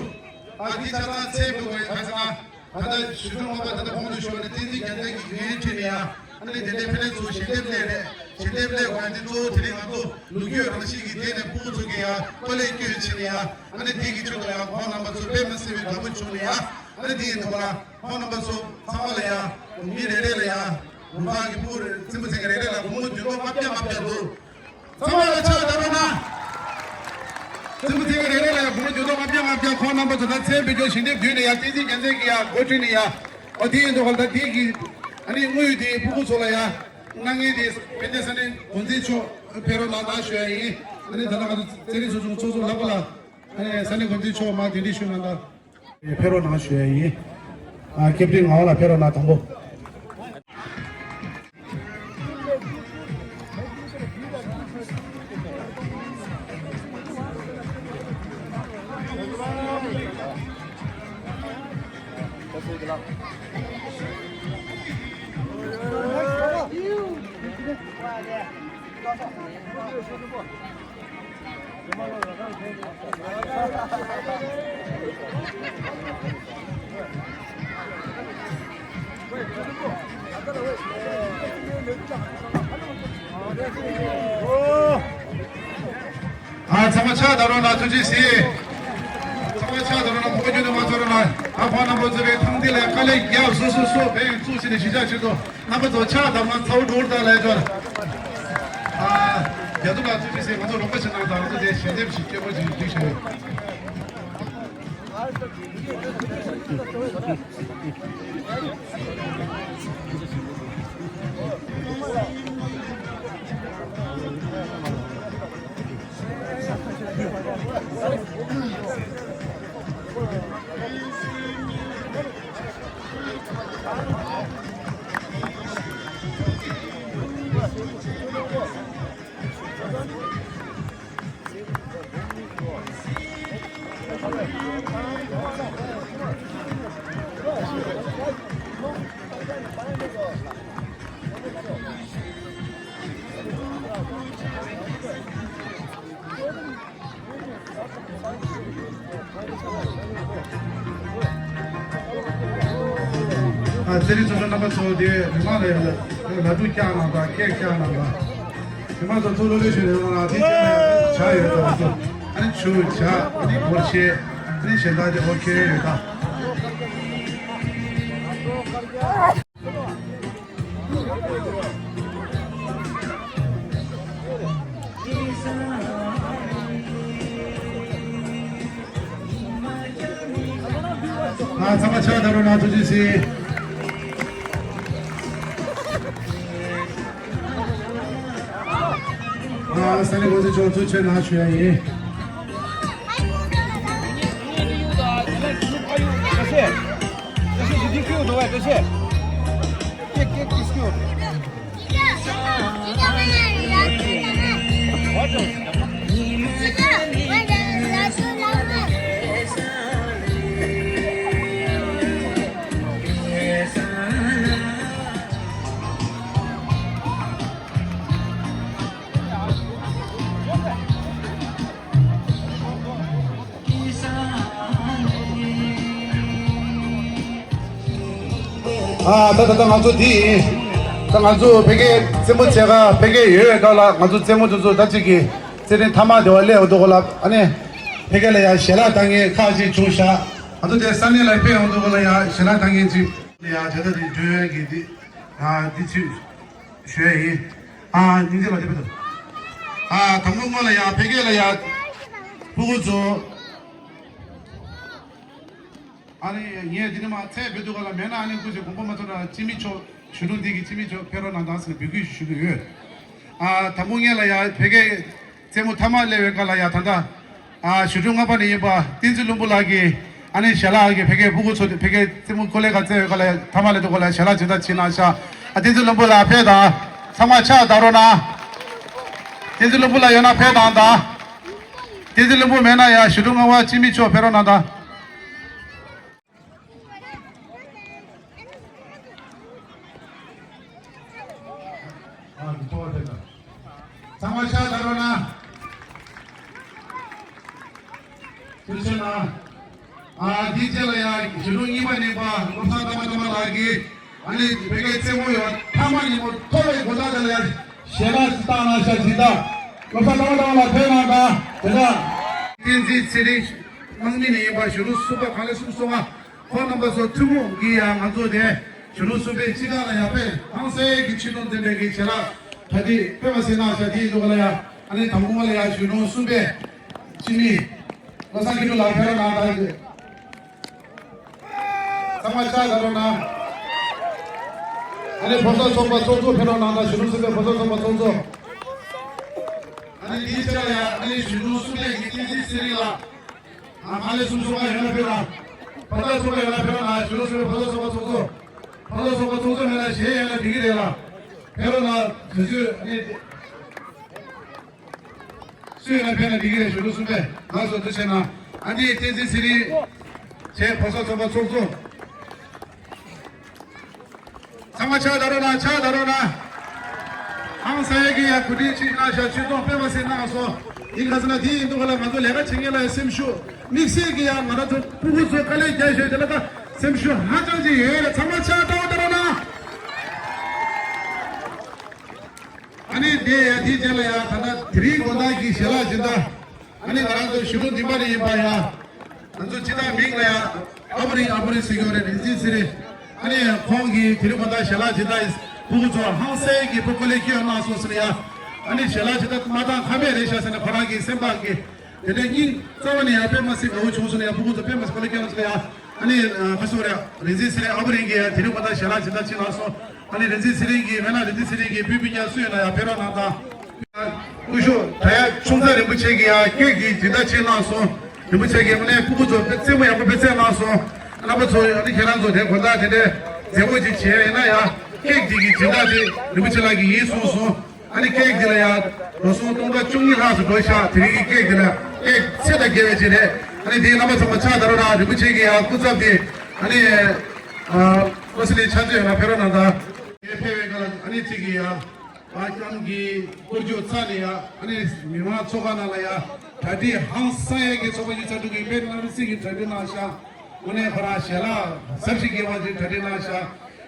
ཨ་འདི་ཆ་ཚང་ཚད་དུ་བའི་ཁ་ཚང་། ད་ལྟ་ཞི་ཀྲུང་ལྔ་པ་ད་ལྟ་གོང་དུ་ཞུས་པ་ནི་བསྟན་འཛིན་རྒྱལ་མཚན་གྱི་འགན་འཁྲི་ནས་ཡང་ཨ་ནི་དེ་འདྲའི་ཕན་ལས་ཚུར་ཞལ་འདེབས་སླེབས་རེད། ཞལ་འདེབས་སླེབས་པ་འདི་གཙོ་བོ་དེ་རིང་ང་ཚོ་ལོ་རྒྱུས་རང་བཞིན་གྱི་སྟེང་ནས་ཕྲུ་གུ་ཚོ་གི་ཡང་ཨ་ལས་སྐྱོན་བྱས་ནས་ཡང་ཨ་ནི་དེ་གི་ཆེད་དུ་ཡང་ཁོང་རྣམ་པ་ཚོ་དཔེ་མི་སྲིད་པའི་དགའ་པོ་བྱུང་ནས་ཡང་ཨ་ནི་དེ་ཡིན་དུས་ལ་ཁོང་རྣམ་པ་ཚོ་ཚང་མ་ལ་ཡང་མི་རེ་རེ་ལ་ཡང་རུམ་པ་གི་ཕྲུ་གུ་རེ་རྩེད་མོ་རྩེ་མཁན་རེ་རེ་ལ་སྒོར་མོ་བདུན་སྟོང་ལྔ་བརྒྱ་ལྔ་བརྒྱ་འདུག་ཚང་མ་ལ་ཕྱག་བརྡབ་རོགས་གནང་། རྩེད་མོ་རྩེ་མཁན་རེ་རེ་ལ་ཡང་སྒོར་མོ་བདུན་སྟོང་ལྔ་བརྒྱ་ལྔ་བརྒྱ། ཁོང་རྣམ་པ་ཚོ་ད་མཚན་བེད་སྤྱོད་ཞལ་འདེབས་བསྡུས་ནས་ཡང་བསྟན་འཛིན་རྒྱལ་མཚན་གྱི་ཡང་འགོ་ཁྲིད་ནས་ཡང་ཨོ་དེ་ཡིན་དུས་ད་དེ་གི་ཨ་ནི་དངུལ་དེ་ཕྲུ་གུ་ཚོ་ལ་ཡང་གནང་མཁན་དེ་ཕན་བདེ་ས་གནས་འགོ་འཛིན་མཆོག་ཕེབས་རོགས་གནང་ཞུ་ཡ་ཡིན། ཨ་ནི་ད་ལྟ་ང་ཚོ་རྩེད་རིགས་ཚོ་ཆུང་ཚོགས་གཙོ་ལྷག་པ་ལ་ཨ་ནི་ས་གནས་འགོ་འཛིན་མཆོག་མར་གདན་འདྲེན་ཞུ་གནང་དང་། ཕེབས་རོགས་གནང་ཞུ་ཡ་ཡིན། ཨ་ཀེབ་ཏིན་ངག་དབང་ལགས་ཕེབས་རོགས་གནང་དང་པོ། ཨ་ཚང་མ་ཕྱག་བརྡབ་རོགས་གནང་། ཐུགས་རྗེ་ཆེ། ཚང་མ་ཕྱག་བརྡབ་རོགས་གནང་། ཕོ་རྒྱུད་དུ་མ་ཚོར་རོགས་གནང་། ཨ་ཕོ་རྣམ་པ་ཚོ་བའི་ཐང་འདི་ལ་དཀའ་ལས་རྒྱབ། སོ་སོ་སོ་བའི་བཙུགས་ཕྱིན་ནས་གཞིས་ཆགས་ཆེད་དུ། རྣམ་པ་ཚོ་ཕྱག་བརྡབ་ན་ཚ་བོ་འགྲོ་བར་ལས་འབྱོར། ཨ་རྒྱ་མཚོ་ལགས་ཐུགས་རྗེ་ཆེ། ང་ཚོ་རོགས་པ་བྱེད་གནང་དང་། ང་ཚོ་དེ་ཞལ་འདེབས་ཤིག་སྐྱོ་པོ་ཞིག་སྒྲིག་བཞག་ཡོད། ཨ་ཚེ་རིང་ཚོགས་གཙོ་རྣམ་པ་ཚོ་དེ་མི་མང་ལ་ལ་ལ་ཕྲུག་བཀྱག་གནང་དང་སྐད་བཀྱག་གནང་དང་། མི་མང་ཚོ་ཐུགས་ལོ་ལོ་ཞུ་ནས་ཡོང་ལ་དེ་ཅི་ནས་ཇ་ཡོད་དང་ཚོ་ཨ་ནི་ཆུ་ཇ་ཨ་ནི་སྒོར་གཞས་ཨ་ནི་གཞན་དག་དེ་ཨོ་ཁེ་ཡོད་ད། ང་ཚང་མ་ཕྱག་བརྡབ་རོགས་གནང་། ཐུགས་རྗེ་ཆེ། ང་ས་གནས་འགོ་འཛིན་མཆོག་གཙོ་ཆེ་ན་ཞུ་ཡ་ཡིན། ཨ་ད་ད་ད་ང་ཚོ་འདི་ཡིན། ད་ང་ཚོ་ཕ་གིའི་རྩེད་མོ་རྩེ་ག་ཕ་གི་ཡོད་ཡོད་ད་ལ་ང་ཚོ་རྩེད་མོ་དེ་ཚོ་ད་ཅིག་གི་རྩེད་རིང་མཐའ་མ་དེ་བ་སླེབས་འོང་དུས་གོ་ལ་ཨ་ནི་ཕ་གི་ལ་ཡ་ཞལ་ལག་བཏང་མཁན་ཁག་ཅིག་བྱུང་ཤག་ང་ཚོ་དེ་ས་གནས་ལ་ཕེབས་འོང་དུས་གོ་ལ་ཡ་ཞལ་ལག་བཏང་མཁན་ཅིག་ལ་ཡ་དེ་ད་དེ་མགྲོན་གྱི་འདི་ཨ་འདི་ཅིག་ཞུ་ཡ་ཡིན། ཨ་སྙིང་རྗེ་ལ་དེ་བས་ད། ཨ་དང་པོ་སྔོན་ལ་ཡ་ཕ་གི་ལ་ཡ་ཕྲུ་གུ་ཚོ། ཨ་ནི་ངས་འདི་ནས་མར་ཚད་འབོད་འདུག་ག་ལ་མེད་ན་ཨ་ནི་སྐུ་མཁྱེན་དགོངས་པ་མ་ཚོམ་ན་སྤྱི་མི་མཆོག་གཞོན་ནུ་འདི་གི་སྤྱི་མི་མཆོག་ཕེབས་རོགས་གནང་དང་ཟེར་ནས་འབོད་སྐུལ་ཞུ་གི་ཡོད། ཨ་དང་པོ་ངས་ལ་ཡ་ཕ་གིའི་རྩེད་མོ་མཐའ་མ་སླེབས་པའི་སྐབས་ལ་ཡ་ད་ལྟ་ཨ་ཞུ་སྒྲུབ་ལྔ་པ་ནས་ཡིན་པ་བསྟན་འཛིན་ལྷུན་པོ་ལགས་ཀྱིས་ཨ་ནི་ཞལ་ལག་གི་ཕ་གིའི་ཕྲུ་གུ་ཚོ་ཕ་གིའི་རྩེད་མོ་ཀོ་ལེ་ག་རྩེད་པའི་སྐབས་ལ་ཡ་མཐའ་མ་སླེབས་འདུག་ག་ལ་ཡ་ཞལ་ལག་ཇི་ལྟར་བྱིན་གནང་ཤག་ཨ་བསྟན་འཛིན་ལྷུན་པོ་ལགས་ཕེབས་དང་། ཚང་མ་ཕྱག་བརྡབ་རོགས་གནང་། བསྟན་འཛིན་ལྷུན་པོ་ལགས་ཡོད་ན་ཕེབས་དང་དང་། བསྟན་འཛིན་ལྷུན་པོ་མེད་ན་ཡ་ཞུ་སྒྲུབ་ལྔ་པ་སྤྱི་མི་མཆོག་ཕེབས་རོགས་གནང་དང་། ཚང་མ་ཕྱག་བརྡབ་རོགས་གནང་། ཐུགས་རྗེ་གནང་། ཨ་འདིའི་རྗེས་ལ་ཡ་གཞོན་ནུ་གཉིས་པ་གཉིས་པ་བློ་བཟང་ལྟ་མ་ལྟ་མ་ལགས་ཀྱིས་ཨ་ནི་བོད་སྐད་རྩེད་མོ་ཡོད་མཐའ་མ་ཉིན་མོ་མཐོ་བའི་གོ་ཆ་དེ་ལ་ཡ་ཞལ་ལག་ཅིག་བཏང་གནང་ཤག་ཇི་ལྟར་བློ་བཟང་ལྟ་མ་ལྟ་མ་ལགས་ཕེབས་གནང་དང་དེ་ལ། བསྟན་འཛིན་ཚེ་རིང་། དམངས་མི་ནས་ཡིན་པ་གཞོན་ནུ་གསུམ་པ་གང་ལེགས་གསུམ་སོང་བ། ཁོང་རྣམ་པ་ཚོ་ཐུན་མོང་གིས་ཡང་ང་ཚོ་དེ་གཞོན་ནུ་གསུམ་པའི་སྤྱི་བཏང་ལ་ཡང་དཔེ་ཧང་སངས་ཀྱི་ཆེ་མཐོང་ལྡན་པའི་གི་བྱེད་ལས་གྲ་སྒྲིག་དཔེ་མ་སྲིད་གནང་བཞག་དེའི་ཐོག་ལ་ཡང་ཨ་ནི་དང་པོ་ལ་ཡང་གཞོན་ནུ་གསུམ་པའི་སྤྱི་མི་བློ་བཟང་མཁས་གྲུབ་ལགས་ཕེབས་རོགས་གནང་དང་། ཚང་མ་ཕྱག་བརྡབ་རོགས་གནང་། ཨ་ནི་ཕོ་གསར་ཚོགས་པ་ཚོགས་གཙོ་ཕེབས་རོགས་གནང་དང་། གཞོན་ནུ་གསུམ་པའི་ཕོ་གསར་ཚོགས་པ་ཚོགས་གཙོ། ཨ་ནི་དེའི་ཕྱིར་ལ་ཡང་ཨ་ནི་གཞོན་ནུ་གསུམ་པའི་གི་བསྟན་འཛིན་ཚེ་རིང་ལགས། ཨ་མ་ལེ་གསུམ་གསུམ་པ་ཡོད་ན་ཕེབས་རོགས། ཕ་ཚ་གསུམ་པ་ཡོད་ན་ཕེབས་རོགས་གནང་། གཞོན་ནུ་གསུམ་པའི་ཕ་ཚ་གསུམ་པ་ཚོགས་གཙོ། ཕ་ཚ་གསུམ་པ་ཚོགས་གཙོ་མེད་ན་གཞན་ཡོད་ན་འགྲིག་གི་རེད་ལ། ཕེབས་རོགས་གནང་། དུས་ཚོད་ཨ་ནི་སུ་ཡོད་ན་ཕེབས་ན་འགྲིག་གི་རེད། གཞོན་ནུ་གསུམ་པས་ལགས་སོ་འདུ་བྱས་ན་ཨ་ནི་བསྟན་འཛིན་ཚེ་རིང་བྱས་ཕ་ཚ་གསུམ་པ་ཚོགས་གཙོ། ཚང་མ་ཕྱག་བརྡབ་རོགས་གནང་། ཕྱག་བརྡབ་རོགས་གནང་། ཧང་སངས་ཡས་ཀྱི་ཡ་གོ་སྒྲིག་ཅིག་གནང་ཤག་ཆོས་ཚོགས་དཔེ་མ་སྲིད་གནང་སོང་། ཡིན་ག་ཟེར་ན་དེ་ཡིན་དུས་ག་ལ་ང་ཚོ་ལས་ཀ་བྱེད་མཁན་ལ་ཡ་སེམས་ཤུགས་དམིགས་བསལ་གྱི་ཡ་ང་རང་ཚོ་ཕྲུ་གུ་ཚོ་དཀའ་ལས་རྒྱག་ཤོས་དེ་ལ་ད་སེམས་ཤུགས་ཧ་ཅང་ཅིག་ཡོད་རེད། ཚང་མ་ཕྱག་བརྡབ་བརྡབ་རོགས་གནང་། ཨ་ནི་དེ་ཡ་དེའི་རྗེས་ལ་ཡ་ད་ལྟ་དེ་རིང་དགོང་དག་གི་ཞལ་ལག་སྦྱིན་བདག་ཨ་ནི་ང་རང་ཚོ་གཞོན་ནུ་འདི་པ་རེ་ཡིན་པ་ཡ། ང་ཚོ་སྤྱི་བཏང་མིང་ལ་ཡ་ཨ་བུ་རིང་ཨ་བུ་རིང་ཟེར་གྱི་ཡོད་རེད། རིག་འཛིན་ཚེ་རིང་། ཨ་ནི་ཁོང་གིས་དེ་རིང་དགོང་དག་ཞལ་ལག་སྦྱིན་བདག་ཕྲུ་གུ་ཚོ་ཧང་སངས་ཀྱི་ཕྲུ་གུ་ལས་སྐྱོན་གནང་སོང་ཟེར་ཡ། ཨ་ནི་ཞལ་ལག་སྦྱིན་བདག་མ་བཏང་ཁ་མེད་རེད་ཤག་ཟེར་ནས་ཁོ་རང་གི་སེམས་པ་གི་ དེ་ནས་སྙིང་རྩ་བ་ནས་ཡང་དཔེ་མ་སྲིད་དགའ་བོ་བྱུང་སོང་ནས་ཡང་སྤུ་གུ་ཚོ་དཔེ་མ་སྲིད་ཁོ་ལ་སྐྱོན་ལ་ཡང་ཨ་ནི་ཁ་སོ་ར་རིག་འཛིན་ཚེ་རིང་ཨ་བུ་རིང་གིས་ཡང་དེ་རིང་ཁོ་ན་ཞལ་ལག་ཇི་ལྟར་ཕྱིན་ལ་སོང་། ཨ་ནི་རིག་འཛིན་ཚེ་རིང་གིས་སྨན་བླ་རིག་འཛིན་ཚེ་རིང་གིས་སྤུས་སྤུས་ཀྱང་སུ་ཡོད་ན་ཡང་ཕེབས་རོགས་གནང་དང་། སྐུ་ཞབས་བྲག་གཡབ་ཆུང་ཚེ་རིན་པོ་ཆེ་གིས་ཡང་ཀེག་འདི་ཇི་ལྟར་ཕྱིན་གནང་སོང་། རིན་པོ་ཆེ་གིས་ཨ་ནི་སྤུ་གུ་ཚོ་དཔེ་རྩེད་མོ་ཡག་པོ་དཔེ་རྩེད་གནང་སོང་། རྣམ་པ་ཚོ་ཨ་ནི་ཁྱེད་རང་ཚོ་དེ་དགོང་དག་དེ་འདྲའི་མཛད་སྒོ་ཅིག་བྱས་ཡིན་ན་ཡང་ཀེག་འདི་གི་སྦྱིན་བདག་དེ་རིན་པོ་ཆེ་ལགས་ཀྱིས་ཡིན་གསུངས་སོང་། ཨ་ནི་ཀེག་འདི་ལ་ཡང་ལོ་སོང་སྟོང་ཕྲག་བཅུ་གཉིས་ལྷག་ཙམ་འགྲོ་ཤག་དེ་རིང་གི་ཀེག་འདི་ལ་ཀེག་ཚད་དང་བརྒལ་བའི་ཅིག་རེད། ཨ་ནི་དེའི་རྣམ་པ་ཚང་མ་ཕྱག་བརྡབ་རོགས་གནང་། རིན་པོ་ཆེ་གི་ཡང་སྐུ་ཚབ་དེ་ཨ་ནི་ཨ་ཨོ་སི་ལི་ཕྱག་མཛོད་ཡོད་ན་ཕེབས་རོགས་གནང་དང་། ངས་ཕེབས་པའི་སྐབས་ལ་ཨ་ནི་གཅིག་གི་ཡང་ཨ་ཀྱང་གི་སྐོར་རྒྱུ་ཚ་ནས་ཡང་ཨ་ནི་མི་མང་ཚོགས་ཁང་ནང་ལ་ཡང་གྲ་སྒྲིག་ཧང་སང་ཡས་ཀྱི་ཚོགས་པ་ཉི་ཤུ་རྩ་དྲུག་གི་དཔེ་གནམ་སྲིད་ཀྱི་གྲ་སྒྲིག་གནང་ཤག་དངོས་གནས་ཁོ་རང་ཞལ་ལག་ཟབ་ཞིག་དགེ་བ་ཞིག་གྲ་སྒྲིག་གནང་ཤག་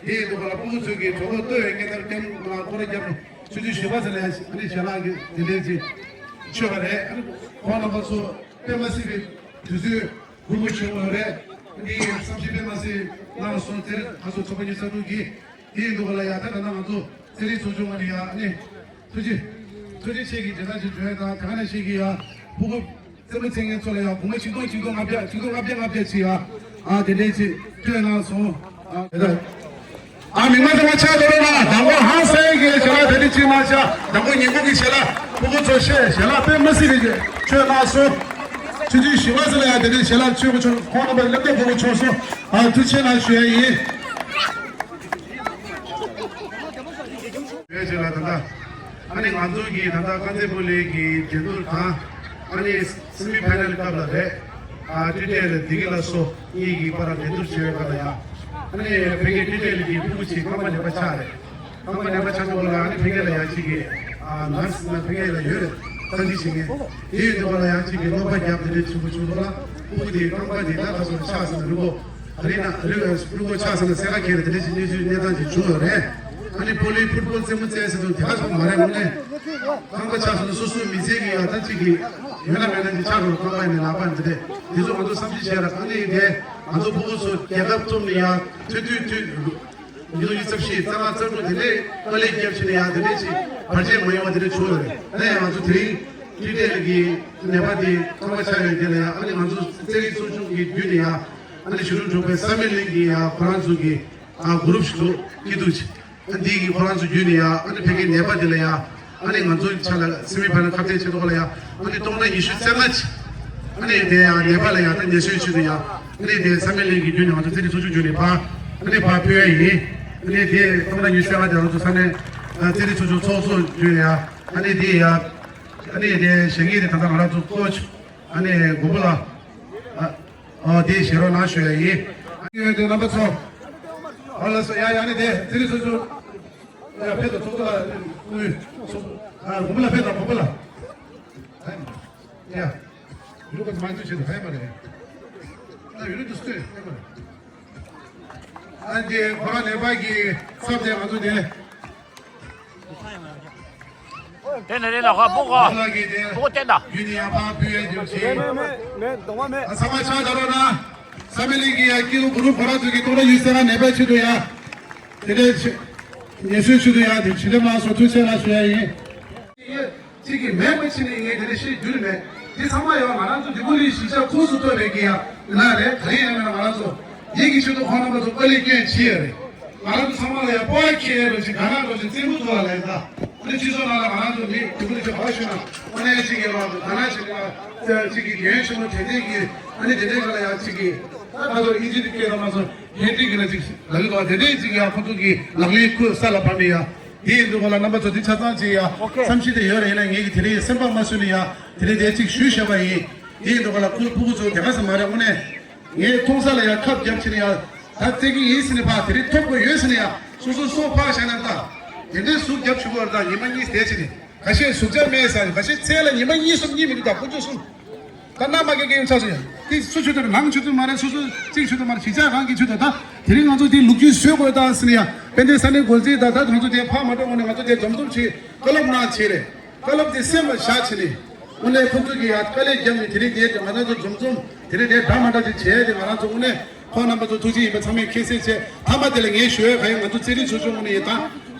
དེ་ཡིན་དུས་ཁོ་ལ་སྤུ་གུ་ཚོས་ཀྱི་གྲོགས་པོ་ལྟོས་པའི་སྐད་ཆ་སྐྱབས་ལ་སྐོར་ར་བརྒྱབ་ནས་ཆུ་ཚོད་བཞི་པ་ཙམ་ལ་ཨ་ནི་ཞལ་ལག་གི་དེ་འདྲའི་ཅིག་མཆོད་པ་རེད། ཨ་ནི་ཁོང་རྣམ་པ་ཚོ་དཔེ་མ་སྲིད་པའི་དུས་ཚོད་འགོར་མ་བྱུང་བ་རེད། འདི་བསམ་ཤེས་དཔེ་མ་སྲིད་གནང་སོང་། དེར་ང་ཚོ་ཚོགས་པ་ཉི་ཤུ་རྩ་དྲུག་གིས་དེ་ཡིན་དུས་ཁོ་ལ་ཡ་ད་ད་ལྟ་ང་ཚོ་རྩེད་རིགས་ཚོགས་ཆུང་ང་ནས་ཡ་ཨ་ནི། ཐུགས་རྗེ། ཐུགས་རྗེ་ཆེ་གི་དེ་ལྟར་ཞིག་བྱོས་དང་དེ་ག་ནང་བཞིན་གྱི་ཡ་སྤུ་གུ་རྩེད་མོ་རྩེད་མཁན་ཚོ་ལ་ཡ་སྒོར་མོ་ཆིག་སྟོང་ཆིག་སྟོང་ལྔ་བརྒྱ་ཆིག་སྟོང་ལྔ་བརྒྱ་ལྔ་བརྒྱ་ཅིག་ཡ་ཨ་དེ་འདྲའི་ཅིག་སྤྲོད་གནང་སོང་། ཨ་དེ་ལྟར་ཨ་མི་མང་ཚང་མ་ཕྱག་རྡོག་རོགས་གནང་། དང་པོ་ཧང་སངས་གི་ཞལ་ལག་དེ་འདྲ་ཅིག་གནང་ཤག་དང་པོ་ཉིན་གུང་གི་ཞལ་ལག་སྤུ་གུ་ཚོ་ཤེས་ཞལ་ལག་དཔེ་མ་སྲིད་པའི་ཅིག་སྤྲོད་གནང་སོང་། ཆུ་ཚོད་བཞི་པ་ཙམ་ལ་ཡ་དེ་འདྲའི་ཞལ་ལག་མཆོད་པ་བྱུང་། ཁོང་རྣམ་པ་སླེབས་ཏེ་སྤུ་གུ་བྱུང་སོང་། ཨ་ཐུགས་རྗེ་གནང་ཞུ་ཡ་ཡིན། བོད་ཆེ་ལ་ད་ལྟ་ཨ་ནི་ང་ཚོ་གི་ད་ལྟ་དཀར་མཛེས་སྤོ་ལོའི་གི་འགྲན་བསྡུར་དང་ཨ་ནི་སེ་མི་ཕའི་ནལ་སྐབས་ལ་རེད། ཨ་ཏི་ཏའི་ལ་བདེ་སྐྱིད་ལ་སོགས་གཉིས་ཀྱི་བར་འགྲན་བསྡུར་བྱེད་པའི་སྐབས་ལ་ཡང་ཨ་ནི་ཕ་གིའི་ཏི་ཏའི་ལ་གི་སྤུ་གུ་ཅིག་རྐང་པ་ནད་པ་ཆགས་རེད། རྐང་པ་ནད་པ་ཆགས་འགྲོ་བ་ལ་ཨ་ནི་ཕ་གི་ལ་ཡང་ཅིག་གི་ཨ་ནར་སི་ན་ཕ་གི་ལ་ཡོད་རེད། ཏང་ཏི་བྱེད་མཁན་དེ་ཡོད་འགྲོ་བ་ལ་ཡང་ཅིག་གི་གནོད་པ་བརྒྱབ་དེ་འདྲ་བྱུང་བ་བྱུང་འགྲོ་ལ་སྤུ་གུ་དེའི་རྐང་པ་དེ་ད་ག་སོ་ཆགས་ཟིན་ན་རུ་གོ། ད་རེས་ན་རི་རུ་གོ་ཆགས་ཟིན་ན་སེ་ག་ཁེལ་རེད། དེ་འདྲ་ཞིག་གནས་ཚུལ་གནས་སྟངས་ཅིག་བྱུང་ཡོད་རེད། ཨ་ནི་བོ་ལི་ཕུཊ་བོལ་རྩེད་མོ་རྩེ་ཟེར་དུས་དེ་ག་ཚོད་མ་རེད། དངོས་གནས་རྐང་པ་ཆགས་སོང་ན་སོ་སོའི་མི་ཚེ་གི་ཡང་ད་ཅིག་གི་ཡོད་ན་མེད་ན་ཅིག་ཆགས་འགྲོ། རྐང་པ་ཡིན་ནའི་ལག་པ་ཡིན་ནའི་དེ་འདྲ་དེ་ཚོ་ང་ཚོ་བསམ་གཞིག་བྱས་ར། ཨ་ནི་དེ་ང་ཚོ་ཕྲུ་གུ་ཚོ་རྒྱལ་ཁབ་ཐོབ་ནས་ཡང་ཐོན་ཐོན་ཐོན་ཉིས་སྟོང་ཉི་ཤུ་རྩ་བཞི་རྩ་ལྔ་རྩ་དྲུག་དེ་ནས་དཀའ་ལས་བརྒྱབ་བྱས་ནས་ཡང་དེ་འདྲ་ཅིག་བར་ཆད་མ་ཡོང་བ་དེ་འདྲ་བྱུང་ཡོད་རེད། ད་ཡང་ང་ཚོ་དེ་རིང་ཏི་ཏའི་ལ་གི་ནད་པ་དེ་རྐང་པ་ཆག་ཡོད་དེ་ལ་ཡང་ཨ་ནི་ང་ཚོ་རྩེད་རིགས་ཚོགས་ཆུང་གི་བརྒྱུད་ནས་ཡང་ཨ་ནི་གཞིས་ལུས་གྲོང་པའི་བསམ་ཡས་གླིང་གི་ཡང་ཁོ་རང་ཚོ་གི་ཨ་གུ་རུབ་ཞིག་འདུག་སྐྱིད་སྡུག་ཅིག་ཨ་འདི་གི་ཁོ་རང་ཚོ་བརྒྱུད་ནས་ཡང་ཨ་ནི་ཕ་གིའི་ནད་པ་དེ་ལ་ཡང་ཨ་ནི་ང་ཚོའི་ཆ་ལ་སེ་མི་ཕའི་ནལ་ཁ་གཏད་བྱེད་ཐོག་ལ་ཡང་ཨ་ནི་སྟོང་ཕྲག་ཉི་ཤུ་རྩ་ལྔ་ཅིག་ཨ་ནི་དེ་ཡང་ནད་པ་ལ་ཡང་ད་ངལ་གསོའི་ཆེད་དུ་ཡང་ཨ་ནི་དེ་བསམ་ཡས་གླིང་གི་བརྒྱུད་ནས་ང་ཚོ་རྩེད་རིགས་ཚོགས་ཆུང་བརྒྱུད་ནས་ཕར་ཨ་ནི་ཕར་ཕུལ་ཡ་ཡིན། ཨ་ནི་དེ་སྟོང་ཕྲག་ཉི་ཤུ་རྩ་ལྔ་དེ་ང་ཚོ་ས་གནས་རྩེད་རིགས་ཚོགས་ཆུང་ཚོགས་གཙོ་བརྒྱུད་ནས་ཡང་ཨ་ནི་དེ་ཡང་ཨ་ནི་དེ་ཞལ་འགྱེད་དེ་ད་ལྟ་ང་རང་ཚོ་ཀོ་ཆི་ཨ་ནི་མགོན་པོ་ལགས་ཨ་ཨ་དེ་བཞེས་རོགས་གནང་ཞུ་ཡ་ཡིན། ཨ་ནི་དེ་རྣམ་པ་ཚོ་ཨ་ལ་སོ་ཡ་ཡ་ནི་དེ་རྩེད་རིགས་ཚོགས་ཆུང་། ཡ་ཕེབས་དང་ཚོགས་གཙོ་ལ་དངུལ་ཚོགས་ཨ་མགོན་པོ་ལ་ཕེབས་དང་མགོན་པོ་ལ། ཡ་ཡུ་རོ་ཀ་མ་འཇུ་བྱེད་དང་ཧ་ཡ་མ་རེད། ན་ཡུ་རོ་ཀ་སྟོད་ཧ་ཡ་མ་རེད། ཨ་ནི་ཁོ་རང་ནད་པ་གི་ཚབ་དེ་ང་ཚོ་དེ། དེ་ནས་རེད་ལ་ཁོ་སྤུ་གུ་ཁོ་ལ་གི་དེ་སྤུ་གུ་བསྟན་དང་། ཡུལ་ནི་ཡང་ཕར་ཕུལ་ཡ་འཇུ་ཆེ། མེད་མེད་མེད་གདོང་པ་མེད། ཨ་ཚང་མ་ཕྱག་བརྡབ་རོགས་གནང་། བསམ་ཡས་གླིང་གི་ཡ་སྐྱིད་སྡུག་གུ་རུབ་ཁོ་རང་ཚོ་གི་སྟོང་ཕྲག་ཉི་ཤུ་རྩ་ལྔ་ནད་པའི་ཆེད་དུ་ཡ། དེ་འདྲའི་ཆེ། ངལ་གསོའི་ཆེད་དུ་ཡ་དེ་ཇི་འདྲ་མང་སོང་ཐུགས་རྗེ་ཆེ་གནང་ཞུ་ཡ་ཡིན། གཅིག་གིས་མེད་པ་ཕྱིན་ནས་ངས་དེ་འདྲ་བཤད་རྒྱུ་ནི་མེད། དེ་ཚང་མ་ཡང་ང་རང་ཚོ་འདི་ཀུན་ལས་གཞིས་ཆགས་ཁོངས་སུ་གཏོགས་པའི་གི་ཡ་ན་རེད། ག་རེ་ཡིན་ན་ང་རང་ཚོ་ཡིད་ཀྱི་ཆེད་དུ་ཁོང་རྣམ་པ་ཚོ་དཀའ་ལས་སྐྱོན་བྱེད་ཡ་རེད། ང་རང་ཚོ་ཚང་མ་ལ་ཡང་སྤོབས་པ་ཁྱེར་རོགས་ཞིག་ག་ན་རོགས་ཞིག་བཙན་པོ་ཐུག་པ་ལ་ཡིན་ད། ཨ་ནི་སྤྱི་ཚོགས་ནང་ལ་ང་རང་ཚོ་མི་དེ་ཀུན་ལས་ཆེ་བ་ཞུ་ན་དངོས་གནས་ཅིག་ཡོད་པ་ག་ན་ཞིག་ལ་ཅིག་གི་རྒྱུན་ཆེན་མོ་དྲན་རྟེན་གྱི་ཨ་ནི་དེ་འདྲའི་ག་ལ་ཡང་ཅིག་གི་ད་ང་ཚོ་ཨིན་ཇི་དེ་སྐད་ལ་མ་སོང་ཧེ་ཏི་གི་ལ་ཅིག་ལ་གི་དོ་དེ་འདྲའི་ཅིག་ཡང་ཁོ་ཚོ་གི་ལག་ལེན་ཁུར་ས་ལ་བབས་ནས་ཡ་དེ་ཡིན་དུས་ག་ལ་རྣམ་པ་ཚོ་དེ་ཆ་ཚང་ཅིག་ཡ་ཨོ་ཁེ་བསམ་ཤེས་དེ་ཡོད་རེད། ཡིན་ན་ངེད་ཀྱི་དེ་རིང་སེམས་པ་མ་བཟོད་ནས་ཡ་དེ་རིང་དེ་ཅིག་ཞུས་བཞག་པ་ཡིན། དེ་ཡིན་དུས་ག་ལ་ཁོ་ཕྲུ་གུ་ཚོ་དེ་ག་ས་མ་རེད། དངོས་གནས། ངས་མཐོང་ས་ལ་ཡང་ཁབ་རྒྱབ་ཕྱིན་ཡང་ད་རྩེད་ཀྱི་ཡིན་ཟེར་ནས་ཕར་དེ་རིང་ཐོབ་དགོས་ཡོད་ཟེར་ནས་ཡང་སོ་སོ་སོ་ཕར་བཞག་ན་ད་དེ་འདྲའི་ཟུག་རྒྱབ་ཆུ་བར་ད་ཉི་མ་གཉིས་བསྡད་ཕྱིན་ནས་ཁ་ཤས་ཟུག་རྒྱབ་མེད་ཟེར་ཁ་ཤས་ཚེ་ལ་ཉི་མ་གཉིས་གསུམ་གཉིས་མི་འདུག་ད་ཁོ་ཚོ་གསུམ་ད་རྣ་མ་སྐྱེ་སྐྱེ་ཡོང་ཚར་སོང་ཡང་དེ་སུ་ཆུ་དོད་ནང་ཆུ་དོད་མ་རེད། སོ་སོ་གཅིག་ཆུ་དོད་མ་རེད། གཞིས་ཆགས་རང་གི་ཆུ་དོད་ད་དེ་རིང་ང་ཚོ་དེ་ལུག་རྒྱུས་བཟོས་དགོས་ད་ཟེར་ནས་ཡང་དཔལ་ལྡན་ས་གནས་འགོ་འཛིན་ད་ད་ང་ཚོ་དེ་ཕར་མ་འགྲོ་དགོས་ནས་ང་ཚོ་དེ་འཛོམས་འཛོམས་བྱེད་བཀའ་སློབ་གནང་བྱེད་རེད། བཀའ་སློབ་དེ་སེམས་ལ་བཞག་བྱས་ནས་དངོས་གནས་ཁོང་ཚོ་གིས་ཡང་དཀའ་ལས་བརྒྱབ་ནས་དེ་རིང་དེ་ང་རང་ཚོ་འཛོམས་འཛོམས་དེ་རིང་དེ་འདྲ་མ་འདྲ་ཅིག་བྱས་ཏེ་ང་རང་ཚོ་དངོས་གནས་ཁོང་རྣམ་པ་ཚོ་ཐུགས་རྗེ་ཡིན་པ་ཚང་མས་མཁྱེན་གསལ་བྱས། མཐའ་མ་དེ་ལ་ངས་ཞུ་ཡ་ག་ཡིན། ང་ཚོ་རྩེད་རིགས་ཚོགས་ཆུང་ངོས་ནས་ཡིན་ད་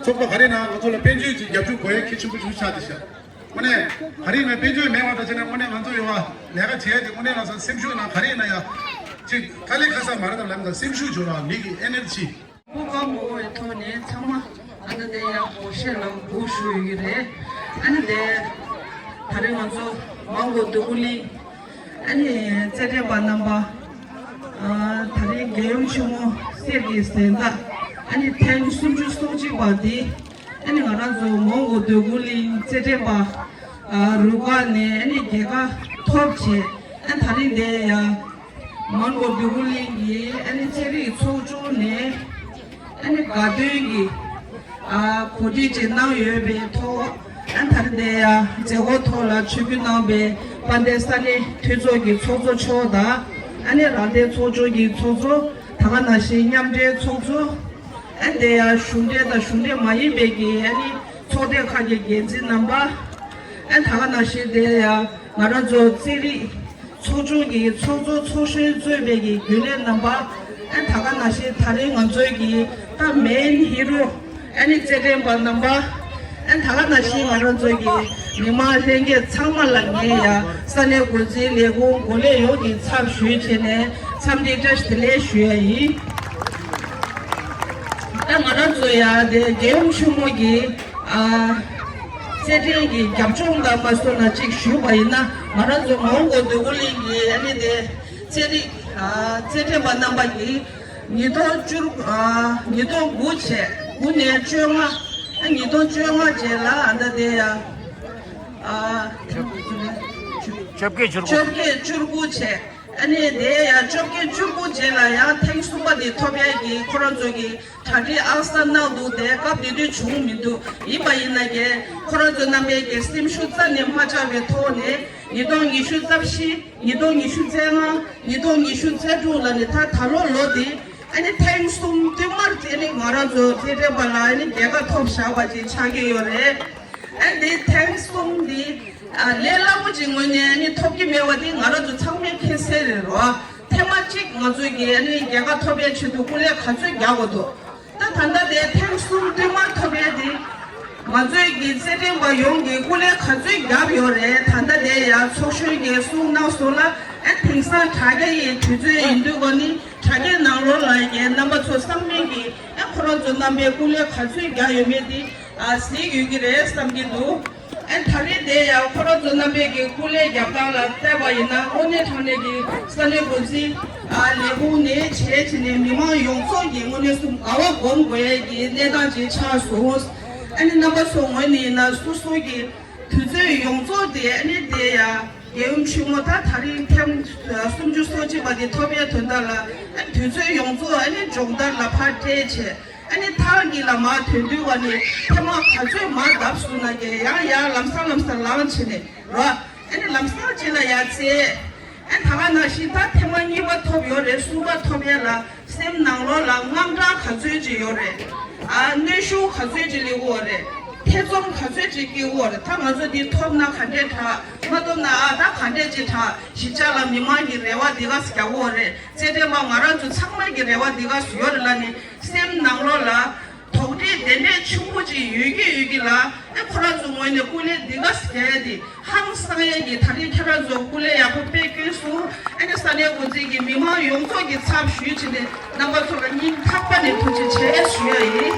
ཚོགས་པ་ག་རེ་ན་ང་ཚོ་ལ་དཔལ་འབྱོར་གྱི་རྒྱབ་སྐྱོར་དགོས་ཡ་གལ་ཆེན་པོ་ཞིག་ཆགས་བསྡད་ཤག་དངོས་གནས་ག་རེ་ཡིན་ན་དཔལ་འབྱོར་མེད་པ་འདྲ་བྱས་ན་དངོས་གནས་ང་ཚོ་ཡོད་པ་ལས་ཀ་བྱས་ཏེ་དངོས་གནས་ལ་སེམས་ཤུགས་ན་ག་རེ་ཡིན་ན་ཡང་ཅིག་དཀའ་ལས་ཁག་ས་མ་རེད་དམ་ལབ་ན་སེམས་ཤུགས་འབྱོར་བ་མི་གི་ཨེ་ནར་ཇི། ཕོ་ཁ་མོ་བོའི་ཐོག་ནས་ཚང་མ་ཨ་ནི་དེ་ཡང་སྒོར་གཞས་ལ་སྒུག་ཞུ་ཡོད་ཀྱི་རེད། ཨ་ནི་དེ་ད་རེས་ང་ཚོ་མང་གོ་འདོད་རྒུ་གླིང་ཨ་ནི་རྩེད་འགྲན་པ་རྣམ་པ་ཨ་ད་རེས་རྒྱལ་ཡུམ་ཆེན་མོ་གསེར་གྱི་གཟེངས་རྟགས་ཨ་ནི་ཐེངས་སུམ་ཅུ་སོ་གཅིག་པ་འདི་ཨ་ནི་ང་རང་ཚོ་མང་གོ་འདོད་རྒུ་གླིང་རྩེད་འགྲན་པ་ཨ་རུ་ཁག་ནས་ཨ་ནི་རྒྱལ་ཁ་ཐོབ་བྱས་ཨ་ད་རེས་འདི་ཡང་མོན་གྷོ་འདོད་རྒུ་གླིང་གི་ཨ་ནི་རྩེད་རིགས་ཚོགས་ཆུང་ནས་ཨ་ནི་དགའ་སྟོན་གྱི་ཨ་གོ་སྒྲིག་ཅིག་གནང་ཡོད་པའི་ཐོག་ཨ་ད་རེས་འདི་ཡང་མཛད་སྒོ་ཐོག་ལ་ཆིབས་བསྒྱུར་གནང་བའི་དཔལ་ལྡན་ས་གནས་འཐུས་ཚོགས་ཀྱི་ཚོགས་གཙོ་མཆོག་དང་ཨ་ནི་རང་བདེན་ཚོགས་ཆུང་གི་ཚོགས་གཙོ། ད་ག་ནང་བཞིན་མཉམ་འབྲེལ་ཚོགས་གཙོ། ཨ་འདི་ཡང་གཞུང་འབྲེལ་དང་གཞུང་འབྲེལ་མ་ཡིན་པའི་གི་ཨ་ནི་ཚོགས་སྡེ་ཁག་གི་འགན་འཛིན་རྣམ་པ། ཨ་ད་ག་ནང་བཞིན་དེ་ཡང་ང་རང་ཚོ་རྩེད་རིགས་ཚོགས་ཆུང་གི་ཚོགས་གཙོ་ཚོགས་གཞོན་གཙོས་པའི་གི་རྒྱུན་ལས་རྣམ་པ། ཨ་ད་ག་ནང་བཞིན་ད་རེས་ང་ཚོའི་གི་ད་མེན་ཧི་རོ་ཨ་ནི་རྩེད་འགྲན་པ་རྣམ་པ། ཨ་ད་ག་ནང་བཞིན་ང་རང་ཚོའི་གི་མི་མང་ལྷན་རྒྱས་ཚང་མ་ལ་ངས་ཡང་ས་གནས་འགོ་འཛིན་ལས་ཁུངས་འགོ་ལས་ཡོངས་ཀྱི་ཚབ་ཞུས་བྱས་ནས་འཚམས་འདྲི་བཀྲ་ཤིས་བདེ་ལེགས་ཞུ་ཡ་ཡིན། ད་ང་རང་ཚོ་ཡང་དེ་རྒྱལ་ཡུམ་ཆེན་མོ་གི་ཨ་རྩེད་འགྲན་གྱི་རྒྱབ་ལྗོངས་དང་མ་སོང་ན་གཅིག་ཞུས་པ་ཡིན་ན་ང་རང་ཚོ་མོན་གྷོ་འདོད་རྒུ་གླིང་གི་ཨ་ནི་དེ་རྩེད་རིགས་ཨ་རྩེད་འགྲན་པ་རྣམ་པ་གིས་ཉིས་སྟོང་བཅུ་ཨ་ཉིས་སྟོང་དགུ་བྱས་དགུ་ནས་བཅོ་ལྔ་ཨ་ཉིས་སྟོང་བཅོ་ལྔ་བྱས་ལ་ཨ་ད་དེ་ཡང་ཨ་བཅོ་བརྒྱད་བཅུ་དགུ། བཅོ་བརྒྱད་བཅུ་དགུ་བྱས། ཨ་ནི་དེ་ཡང་བཅོ་བརྒྱད་བཅུ་དགུ་རྗེས་ལ་ཡང་ཐེངས་གསུམ་པ་དེ་ཐོབ་ཡས་ཀྱི་ཁོ་རང་ཚོ་གི་གྲ་སྒྲིག་ཨང་གསར་གནང་འདུག་དེ་སྐབས་དེ་དུས་བྱུང་མི་འདུག་ཡིན་པ་ཡིན་ན་ཀྱེ་ཁོ་རང་ཚོ་རྣམ་པས་ཀྱི་སེམས་ཤུགས་རྩ་ནས་མ་ཆག་པའི་ཐོག་ནས་ཉིས་སྟོང་ཉི་ཤུ་རྩ་བཞི། ཉིས་སྟོང་ཉི་ཤུ་རྩ་ལྔ། ཉིས་སྟོང་ཉི་ཤུ་རྩ་དྲུག་ལ་ནི་ད་ད་ལོ་ལོ་དེ་ཨ་ནི་ཐེངས་གསུམ་བསྟུད་མར་དེ་ནི་ང་རང་ཚོ་རྩེད་འགྲན་པ་ལ་ཨ་ནི་རྒྱལ་ཁ་ཐོབ་བཞག་པ་ཅིག་ཆགས་ཀྱི་ཡོད་རེད། ཨ་འདི་ཐེངས་གསུམ་འདི་ཨ་ལས་སླ་པོ་ཅིག་ངོས་ནས་ཨ་ནི་ཐོབ་ཀྱི་མེད་པ་འདི་ང་རང་ཚོ་ཚང་མས་མཁྱེན་གསལ་རེད་རོ། ཐེངས་མ་གཅིག་ང་ཚོས་ཀྱི་ཨ་ནི་རྒྱལ་ཁ་ཐོབ་པའི་ཆེད་དུ་སྐུ་ལས་ག་ཚོད་རྒྱག་དགོས་འདུག་ད་ད་ལྟ་དེ་ཐེངས་གསུམ་བསྟུད་མར་ཐོབ་པའི་འདི་ང་ཚོས་ཀྱི་རྩེད་འགྲན་པ་ཡོངས་ཀྱི་སྐུ་ལས་ག་ཚོད་བརྒྱབ་ཡོད་རེད། ད་ལྟ་དེ་ཡང་ཚོགས་གཞོན་གྱིས་གསུངས་གནང་སོང་ལ་ཨ་དེང་སང་དྲ་རྒྱ་ཡི་དུས་ཚོད་ཡིན་དུས་གོ་ནི་དྲ་རྒྱའི་ནང་ལོགས་ལ་ཡི་རྣམ་པ་ཚོ་ཚང་མས་ཀྱི་ཨ་ཁོ་རང་ཚོ་རྣམ་པའི་སྐུ་ལས་ག་ཚོད་བརྒྱབ་ཡོད་མེད་དེ་ཨ་གཟིགས་ཡོད་ཀྱི་རེད་བསམ་གྱི་འདུག་ཨ་ད་རེས་དེ་ཡང་ཁོ་རང་ཚོ་རྣམ་པས་ཀྱི་སྐུ་ལས་རྒྱབ་སྟངས་ལ་བལྟས་པ་ཡིན་ན་དངོས་གནས་དྲང་གནས་ཀྱི་ས་གནས་འགོ་འཛིན་ཨ་ལས་ཁུངས་ནས་བྱས་བྱས་ནས་མི་མང་ཡོངས་རྫོགས་ཀྱི་དངོས་གནས་སུ་དགའ་བ་སྒོམ་དགོས་ཡས་ཀྱི་གནས་སྟངས་ཅིག་ཆགས་སོང་། ཨ་ནི་རྣམ་པ་ཚོ་ངོས་ནས་ཡིན་ན་སོ་སོ་གི་དུས་ཚོད་ཡོངས་རྫོགས་དེ་ཨ་ནི་དེ་ཡང་རྒྱལ་ཡུམ་ཆེན་མོ་ད་ད་རིང་ཐེངས་སུམ་ཅུ་སོ་གཅིག་པ་དེ་ཐོབ་པའི་དོན་དག་ལ་ཨ་ནི་དུས་ཚོད་ཡོངས་རྫོགས་ཨ་ནི་སྦྱོང་བརྡར་ལ་ཕར་སྤྲད་བྱས། ཨ་ནི་ཐང་གི་ལ་མ་ཐོན་དུས་བ་ནི་ཐེངས་མ་ག་ཚོད་མ་བརྒྱབ་སོང་ན་ཀྱེ་ཡང་ཡང་ལམ་སང་ལམ་སང་ལངས་བྱས་ནས་རོ། ཨ་ནི་ལམ་སང་ཅིག་ལ་ཡར་བཙལ། ཨ་ད་ག་ནང་བཞིན་ད་ཐེངས་མ་གཉིས་པ་ཐོབ་ཡོད་རེད། གསུམ་པ་ཐོབ་ཡས་ལ་སེམས་ནང་ལོགས་ལ་དངངས་སྐྲག་ག་ཚོད་ཅིག་ཡོད་རེད། ཨ་གནོན་ཤུགས་ག་ཚོད་ཅིག་སླེབས་ཀྱི་ཡོད་རེད། ཐེ་ཚོམ་ག་ཚོད་ཅིག་སྐྱེ་གི་ཡོད་རེད། ད་ང་ཚོ་འདི་ཐོབ་ན་ག་འདྲས་དྲག་མ་ཐོབ་ན་ཨ་ད་ག་འདྲས་ཅིག་དྲག་གཞིས་ཆགས་ལ་མི་མང་གི་རེ་བ་འདི་ག་ཙམ་རྒྱག་གི་ཡོད་རེད། རྩེད་འགྲན་པ་ང་རང་ཚོ་ཚང་མ་གི་རེ་བ་འདི་ག་ཙམ་ཡོད་རེད་ལབ་ནས་སེམས་ནང་ལོགས་ལ་དོགས་འདྲི་དེ་འདྲས་ཆེན་པོ་ཅིག་ཡོད་ཀྱི་ཡོད་ཀྱི་ལ། ཨེ་ཁོ་རང་ཚོ་ངོས་ནས་སྐུ་ལས་འདི་ག་ཙམ་རྒྱག་ཡས་དེ་ཧང་སང་ཡས་ཀྱི། ད་རེས་ཁྱེད་རང་ཚོ་སྐུ་ལས་ཡག་པོ་དཔེ་བསྐྱོན་སོང་། ཨ་ནི་ས་གནས་འགོ་འཛིན་གྱིས་མི་མང་ཡོངས་རྫོགས་ཀྱི་ཚབ་ཞུས་བྱས་ནས་རྣམ་པ་ཚོ་ལ་སྙིང་ཐག་པ་ནས་ཐུགས་རྗེ་ཆེ་ཞུ་ཡ་ཡིན།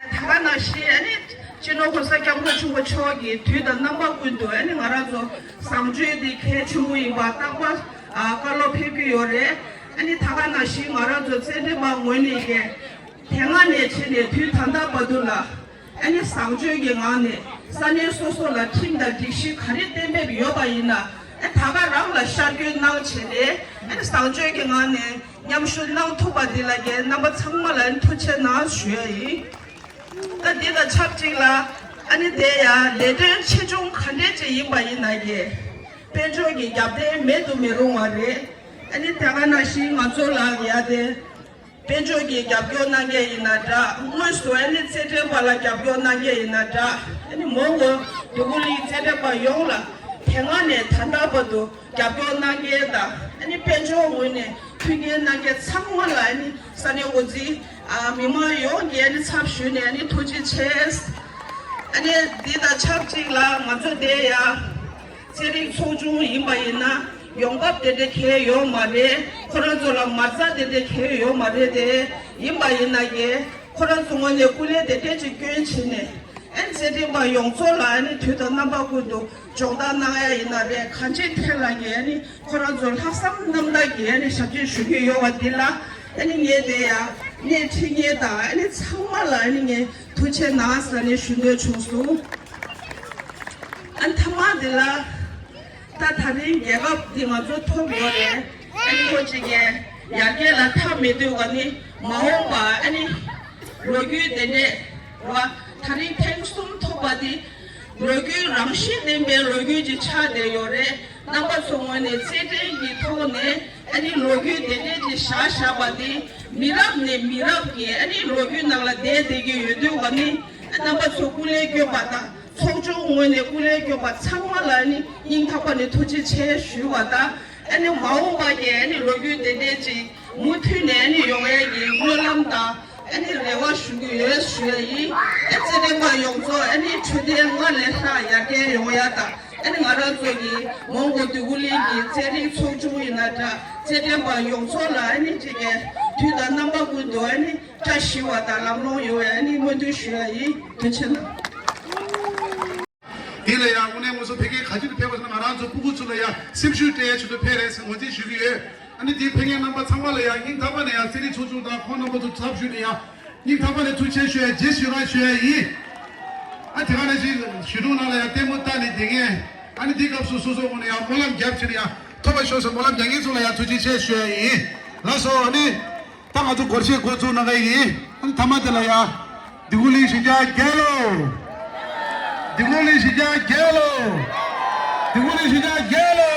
ད་ག་ནང་བཞིན་ཨ་ནི་སྤྱི་ནོར་གོང་ས་སྐྱབས་མགོན་ཆེན་པོ་མཆོག་གིས་དུས་དང་རྣམ་པ་ཀུན་ཏུ་ཨ་ནི་ང་རང་ཚོ་བཟང་སྤྱོད་འདི་གལ་ཆེན་པོ་ཡིན་པ་རྟག་པར་ཨ་བཀའ་སློབ་ཕེབས་ཀྱི་ཡོད་རེད། ཨ་ནི་ད་ག་ནང་བཞིན་ང་རང་ཚོ་རྩེད་འགྲན་པ་ངོས་ནས་ཀྱང་དེ་སྔ་ནས་བྱས་ནས་དུས་ད་ལྟ་བར་དུ་ལ་ཨ་ནི་བཟང་སྤྱོད་ཀྱི་ངང་ནས་ས་གནས་སོ་སོ་ལ་ཁྲིམས་དང་སྒྲིག་གཞི་ག་རེ་གཏན་འབེབས་ཡོད་པ་ཡིན་ན་ཨ་ད་ག་རང་ལ་ཤར་བསྐྱོད་གནང་བྱས་ནས་ཨ་ནི་བཟང་སྤྱོད་ཀྱི་ངང་ནས་མཉམ་ཞུགས་གནང་ཐུབ་པ་འདི་ལ་ཀྱང་རྣམ་པ་ཚང་མ་ལ་ཨ་ནི་ཐུགས་རྗེ་གནང་ཞུ་ཡ་ཡིན། ད་འདི་དང་ཆབས་ཅིག་ལ་ཨ་ནི་དེ་ཡང་ལས་དོན་ཆེ་ཆུང་ག་འདྲས་ཅིག་ཡིན་པ་ཡིན་ན་ཀྱང་དཔལ་འབྱོར་གྱི་རྒྱབ་རྟེན་མེད་དུ་མི་རུང་བ་རེད། ཨ་ནི་ད་ག་ནང་བཞིན་ང་ཚོ་ལ་ཡ་དེ་དཔལ་འབྱོར་གྱི་རྒྱབ་སྐྱོར་གནང་མཁན་ཡིན་ན་འདྲ། དངོས་སུ་ཨ་ནི་རྩེད་འགྲན་པ་ལ་རྒྱབ་སྐྱོར་གནང་མཁན་ཡིན་ན་འདྲ། ཨ་ནི་མོན་གྷོ་འདོད་རྒུ་གླིང་རྩེད་འགྲན་པ་ཡོངས་ལ་དེ་སྔ་ནས་ད་ལྟ་བར་དུ་རྒྱབ་སྐྱོར་གནང་མཁན་དང་ཨ་ནི་དཔལ་འབྱོར་ངོས་ནས་མཐུན་རྐྱེན་གནང་མཁན་ཚང་མ་ལ་ཨ་ནི་ས་གནས་འགོ་འཛིན་ཨ་མི་མང་ཡོངས་ཀྱི་ཨ་ནི་ཚབ་ཞུས་ནས་ཨ་ནི་ཐུགས་རྗེ་ཆེ། ཨ་ནི་འདི་དང་ཆབས་ཅིག་ལ་ང་ཚོ་དེ་ཡ་རྩེད་རིགས་ཚོགས་ཆུང་ཡིན་པ་ཡིན་ན་ཡོང་འབབ་དེ་འདྲ་གང་ཡང་ཡོད་མ་རེད། ཁོ་རང་ཚོ་ལ་མ་རྩ་དེ་འདྲ་གང་ཡང་ཡོད་མ་རེད་དེ། ཡིན་པ་ཡིན་ན་ཡང་ཁོ་རང་ཚོ་ངོས་ནས་སྐུ་ལས་དེ་འདྲ་ཅིག་སྐྱོན་བྱས་ནས། ཨན་རྩེད་འགྲན་པ་ཡོངས་རྫོགས་ལ་ཨ་ནི་དུས་དང་རྣམ་པ་ཀུན་ཏུ་སྦྱོང་བརྡར་གནང་ཡ་ཡིན་ན་རེད། གང་ཅིའི་ཐད་ལ་ཡིན་ཨ་ནི་ཁོ་རང་ཚོ་ལྷག་བསམ་རྣམ་དག་གིས་ཨ་ནི་ཞབས་ཕྱི་ཞུ་གི་ཡོད་པ་འདི་ལ་ཨ་ནི་ངས་དེ་ཡ་སྣེ་ཁྲིད་མཁན་དང་ཨ་ནི་ཚང་མ་ལ་ཨ་ནི་ངས་ཐུགས་རྗེ་གནང་ཟེར་ནས་ཞུ་འདོད་བྱུང་སོང་། ཨ་ནི་མཐའ་མ་འདི་ལ། ད་ད་རིང་རྒྱལ་ཁབ་འདི་ང་ཚོ་ཐོབ་ཡོད་རེད། ཨ་ནི་ཁོ་ཅིག་གིས་ཡར་རྒྱས་ལ་མཐའ་མེད་དུས་ག་ནི་མ་འོངས་པ་ཨ་ནི་ལོ་རྒྱུས་དེ་འདྲས་རེད་བ། ད་རིང་ཐེངས་གསུམ་ཐོབ་པ་འདི་ལོ་རྒྱུས་རང་བཞིན་ལྡན་པའི་ལོ་རྒྱུས་ཅིག་ཆགས་བསྡད་ཡོད་རེད། རྣམ་པ་ཚོ་ངོས་ནས་རྩེད་འགྲན་གྱི་ཐོག་ནས་ཨ་ནི་ལོ་རྒྱུས་དེ་འདྲས་ཅིག་བཞག་བཞག་པ་འདི་མི་རབས་ནས་མི་རབས་ཀྱི་ཨ་ནི་ལོ་རྒྱུས་ནང་ལ་བསྡད་བསྡད་ཀྱི་ཡོད་དུས་ག་ནི་རྣམ་པ་ཚོ་སྐུ་ལས་བསྐྱོན་པ་དང་། ཚོགས་ཆུང་ངོས་ནས་སྐུ་ལས་བསྐྱོན་པ་ཚང་མ་ལ་ནི་སྙིང་ཐག་པ་ནས་ཐུགས་རྗེ་ཆེ་ཞུ་བ་དང་། ཨ་ནི་མ་འོངས་པ་གི་ཨ་ནི་ལོ་རྒྱུས་དེ་འདྲས་ཅིག་མུ་མཐུད་ནས་ཨ་ནི་ཡོང་ཡས་ཀྱི་སྨོན་ལམ་དང་ཨ་ནི་རེ་བ་ཞུ་གི་ཡོད་ཞུ་ཡ་ཡིན། ཨ་རྩེད་འགྲན་པ་ཡོངས་རྫོགས་ཨ་ནི་འཕྲོད་བསྟེན་སྔར་ལས་ལྷག་ཡར་རྒྱས་ཡོང་ཡ་དང་། ཨ་ནི་ང་རང་ཚོ་གི་མོན་གྷོ་འདོད་རྒུ་གླིང་གི་རྩེད་རིགས་ཚོགས་ཆུང་ཡིན་ན་འདྲ། རྩེད་འགྲན་པ་ཡོངས་རྫོགས་ལ་ཨ་ནི་ཅིག་གི་དུས་དང་རྣམ་པ་ཀུན་ཏུ་ཨ་ནི། བཀྲ་ཤིས་པ་དང་ལམ་ལྷོང་ཡོང་བའི་ཨ་ནི་སྨོན་འདུན་ཞུ་ཡ་ཡིན། ཐུགས་རྗེ་ཆེ་གནང་། དེ་ལ་ཡང་དངོས་གནས་ངོ་སོ་ཕ་གིར་ག་ཅི་ལ་ཕེབས་པ་ཟེར་ན་ང་རང་ཚོ་སྤུ་གུ་ཚོ་ལ་ཡང་སེམས་ཤུགས་སྤྲད་ཡ་ཆེད་དུ་ཕེབས་རེད་ཟེར་ངོས་འཛིན་ཞུ་གི་ཡོད། ཨ་ནི་དེ་ཕེབས་མཁན་རྣམ་པ་ཚང་མ་ལ་ཡང་སྙིང་ཐག་པ་ནས་ཡང་རྩེད་རིགས་ཚོགས་ཆུང་དང་ཁོང་རྣམ་པ་ཚོ་ཚབ་ཞུས་ནས་ཡང་སྙིང་ཐག་པ་ནས་ཐུགས་རྗེ་ཆེ་ཞུ་ཡ་རྗེས་སུ་ཡི་རང་ཞུ་ཡ་ཡིན། ཨ་དེ་ག་ནང་བཞིན་ཞི་གྲོང་ནང་ལ་ཡང་ལྟད་མོ་ལྟ་ནས་བསྡད་མཁན་ཨ་ནི་དེའི་སྐབས་སུ་སོ་སོ་ངོས་ནས་ཡང་སྨོན་ལམ་རྒྱབ་བྱས་ནས་ཡང་ཐོབ་པ་ཤོག་ཟེར་སྨོན་ལམ་རྒྱག་མཁན་ཚོ་ལ་ཡང་ཐུགས་རྗེ་ཆེ་ཞུ་ཡ་ཡིན། ལགས་སོ། ཨ་ནི། ད་ང་ཚོ་སྒོར་གཞས་འགོ་བཙུགས་གནང་གི་ཡིན། ཨ་ནི་མཐའ་མ་དེ་ལ་ཡ། འདི་གུ་གླིང་གཞིས་ཆགས་རྒྱལ་ལོ། འདི་གུ་གླིང་གཞིས་ཆགས་རྒྱལ་ལོ། འདི་གུ་གླིང་གཞིས་ཆགས་རྒྱལ་ལོ།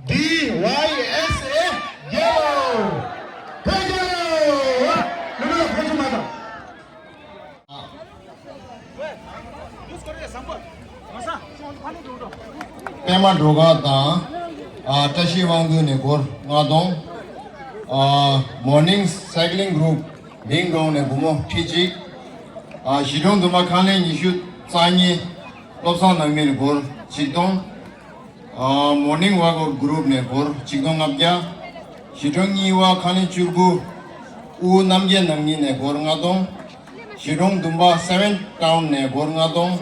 ཌི་ཝའི་ཨེས་ཨེ་རྒྱལ་ལོ། བོད་རྒྱལ་ལོ། ལུས་ལ་ཕོ་ཆུ་མ་དང་། པད་མ་སྒྲོལ་དཀར་དང་། ཨ་བཀྲ་ཤིས་དབང་འདུས་ནས་སྒོར་ལྔ་སྟོང་། ཨ་མོར་ནིང་སའི་ཀི་ལིང་གུ་རུབ་མིང་གྲོང་ནས་སྒོར་མོ་ཁྲི་གཅིག། ཨ་གཞིས་གྲོང་བདུན་པ་ཁང་ལེན་ཉི་ཤུ་རྩ་གཉིས་བློ་བཟང་ནང་མི་ནས་སྒོར་ཆིག་སྟོང་། ཨ་མོར་ནིང་ཝོག་གུ་རུབ་ནས་སྒོར་ཆིག་སྟོང་ལྔ་བརྒྱ། གཞིས་གྲོང་གཉིས་པ་ཁང་ལེན་བཅུ་དགུ་དབུ་རྣམ་རྒྱལ་ནང་མི་ནས་སྒོར་ལྔ་སྟོང་། གཞིས་གྲོང་བདུན་པ་སེ་ཝེན་ཊའུན་ནས་སྒོར་ལྔ་སྟོང་།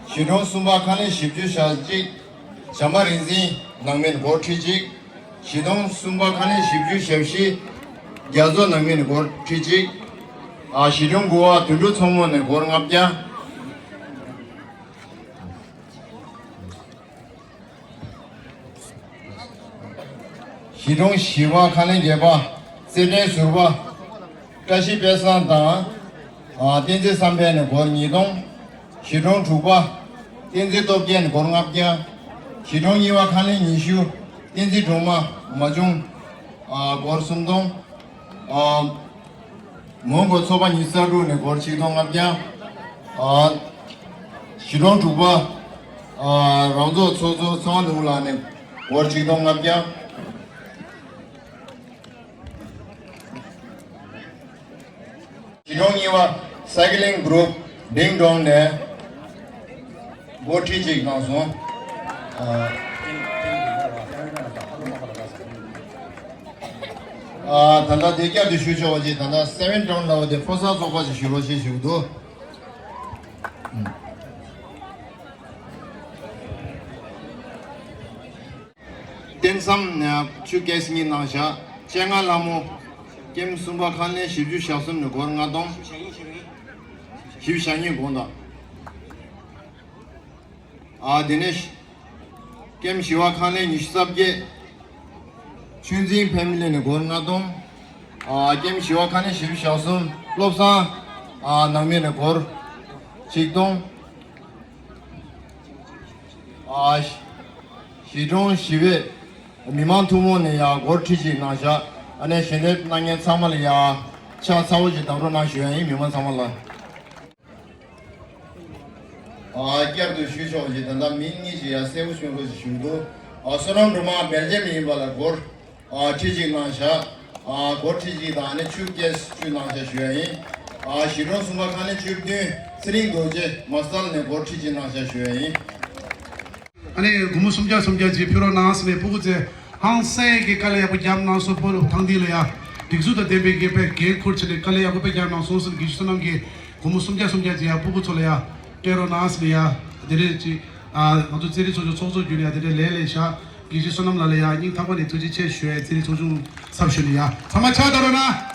གཞིས་གྲོང་གསུམ་པ་ཁང་ལེན་བཞི་བཅུ་ཞེ་གཅིག་བྱམས་པ་རིག་འཛིན་ནང་མི་ནས་སྒོར་ཁྲི་གཅིག། གཞིས་གྲོང་གསུམ་པ་ཁང་ལེན་བཞི་བཅུ་ཞེ་བཞི་རྒྱ་མཚོ་ནང་མི་ནས་སྒོར་ཁྲི་གཅིག། ཨ་གཞིས་གྲོང་དགུ་པ་དོན་གྲུབ་མཚོ་མོ་ནས་སྒོར་ལྔ་བརྒྱ། གཞིས་གྲོང་བཞི་པ་ཁང་ལེན་བརྒྱད་པ་རྩེད་འགྲན་ཟུར་པ་བཀྲ་ཤིས་དཔལ་བཟང་དང་། ཨ་བསྟན་འཛིན་བསམ་འཕེལ་ནས་སྒོར་ཉིས་སྟོང་། གཞིས་གྲོང་དྲུག་པ་བསྟན་འཛིན་སྟོབས་རྒྱལ་ནས་སྒོར་ལྔ་བརྒྱ། གཞིས་གྲོང་གཉིས་པ་ཁང་ལེན་ཉི་ཤུ་བསྟན་འཛིན་སྒྲོལ་མ་མ་ཆུང་། ཨ་སྒོར་སུམ་སྟོང་། ཨ་མོན་གྷོ་ཚོ་པ་ཉི་ཤུ་རྩ་དྲུག་ནས་སྒོར་ཆིག་སྟོང་ལྔ་བརྒྱ། ཨ་གཞིས་གྲོང་དྲུག་པ་ཨ་རང་ཚོགས་ཚོགས་གཙོ་ཚེ་དབང་ནོར་བུ་ལགས་ནས་སྒོར་ཆིག་སྟོང་ལྔ་བརྒྱ། གཞིས་གྲོང་གཉིས་པ་སའི་ཀི་ལིང་གུ་རུབ་མིང་གྲོང་ནས་སྒོར་ཁྲི་གཅིག་གནང་སོང་། ཨ། ཨ། ད་ལྟ་དེ་བསྐྱར་དུ་ཞུ་ཆོག་པ་ཅིག་ད་ལྟ་སེ་ཝེན་ཊའུན་ལབ་པ་དེ་ཕོ་གསར་ཚོགས་པ་ཞིག་ཞུ་རོགས་ཞེས་ཞུ་གི་འདུག་ཨུམ། བསྟན་བསམ་ནས་ཆུ་ཀེས་གཉིས་གནང་བཞག་སྤྱན་སྔ་ལྷ་མོ། ཀེམ་གསུམ་པ་ཁང་ལེན་བཞི་བཅུ་ཞེ་གསུམ་ནས་སྒོར་ལྔ་སྟོང་། བཞི་བཅུ་ཞེ་གཉིས་དགོངས་དག་ཨ་དེ་ནས་ཀེམ་བཞི་པ་ཁང་ལེན་ཉི་ཤུ་རྩ་བརྒྱད། ཆོས་འཛིན་ཕེ་མི་ལི་ནས་སྒོར་ལྔ་སྟོང་། ཨ་ཀེམ་བཞི་པ་ཁང་ལེན་བཞི་བཅུ་ཞེ་གསུམ་བློ་བཟང་ཨ་ནང་མི་ནས་སྒོར་ཆིག་སྟོང་། ཨ་གཞིས་གྲོང་བཞི་པའི་མི་མང་ཐུན་མོང་ནས་ཡང་སྒོར་ཁྲི་གཅིག་གནང་བཞག་ཨ་ནས་ཞལ་འདེབས་གནང་མཁན་ཚང་མ་ལ་ཡང་ཕྱག་ཚ་པོ་ཞིག་བསྡམ་རོགས་གནང་ཞུ་ཡ་ཡིན། མི་མང་ཚང་མ་ལ། ཨ་བསྐྱར་དུ་ཞུ་ཆོག་ཅིག་ད་ལྟ་མི་གཉིས་ཀྱིས་ཡང་གསལ་པོ་ཞུ་རོགས་ཞེས་ཞུ་འདུག་ཨ་བསོད་ནམས་སྒྲོལ་མ་སྦེལ་ཇམ་ཡིན་པ་ལ་སྒོར་ཨ་ཁྲི་གཅིག་གནང་བཞག་ཨ་སྒོར་ཁྲི་གཅིག་དང་ཨ་ནི་ཆུ་ཀེས་བཅུ་གནང་བཞག་ཞུ་ཡ་ཡིན། ཨ་གཞིས་གྲོང་གསུམ་པ་ཁང་ལས་བཅུ་བདུན་ཚེ་རིང་རྡོ་རྗེ་མ་སལ་ནས་སྒོར་ཁྲི་གཅིག་གནང་བཞག་ཞུ་ཡ་ཡིན། ཨ་ནི་སྒོར་མོ་སུམ་བརྒྱ་སུམ་བརྒྱ་ཅིག་ཕུལ་རོགས་གནང་ཟེར་ནས་སྤུ་གུ་ཚོས་ཧང་སངས་ཀྱི་དཀའ་ལས་ཡག་པོ་བརྒྱབ་གནང་སོང་། ཕོ་ལོ་ཐང་ཐིག་ལ་ཡ་སྒྲིག་འཛུགས་དང་ལྡན་པའི་དགེ་འཕེལ་འགན་འཁུར་བྱས་ནས་དཀའ་ལས་ཡག་པོ་དཔེ་བརྒྱབ་གནང་སོང་ཟེར་ནས་དགེ་བཤེས་བསོད་ནམས་ཀྱིས་སྒོར་མོ་སུམ་བརྒྱ་སུམ་བརྒྱ་ཅིག་ཡ་སྤུ་གུ་ཚོ་ལ་ཡ་སྤྲད་རོགས་གནང་ཟེར་ནས་ཡ་དེ་རེད་ཅིག་ཨ་ང་ཚོ་རྩེད་རིགས་ཚོགས་ཆུང་ཚོགས་གཙོ་བརྒྱུད་ནས་ཡ་དེ་འདྲའི་ལས་ལས་བཞག་དགེ་བཤེས་བསོད་ནམས་ལགས་ལ་ཡ་སྙིང་ཐག་པ་ནས་ཐུགས་རྗེ་ཆེ་ཞུ་ཡ། རྩེད་རིགས་ཚོགས་ཆུང་ཚབ་ཞུས་ནས་ཡ་ཚང་མ་ཕྱག་བརྡབ་རོགས་གནང་།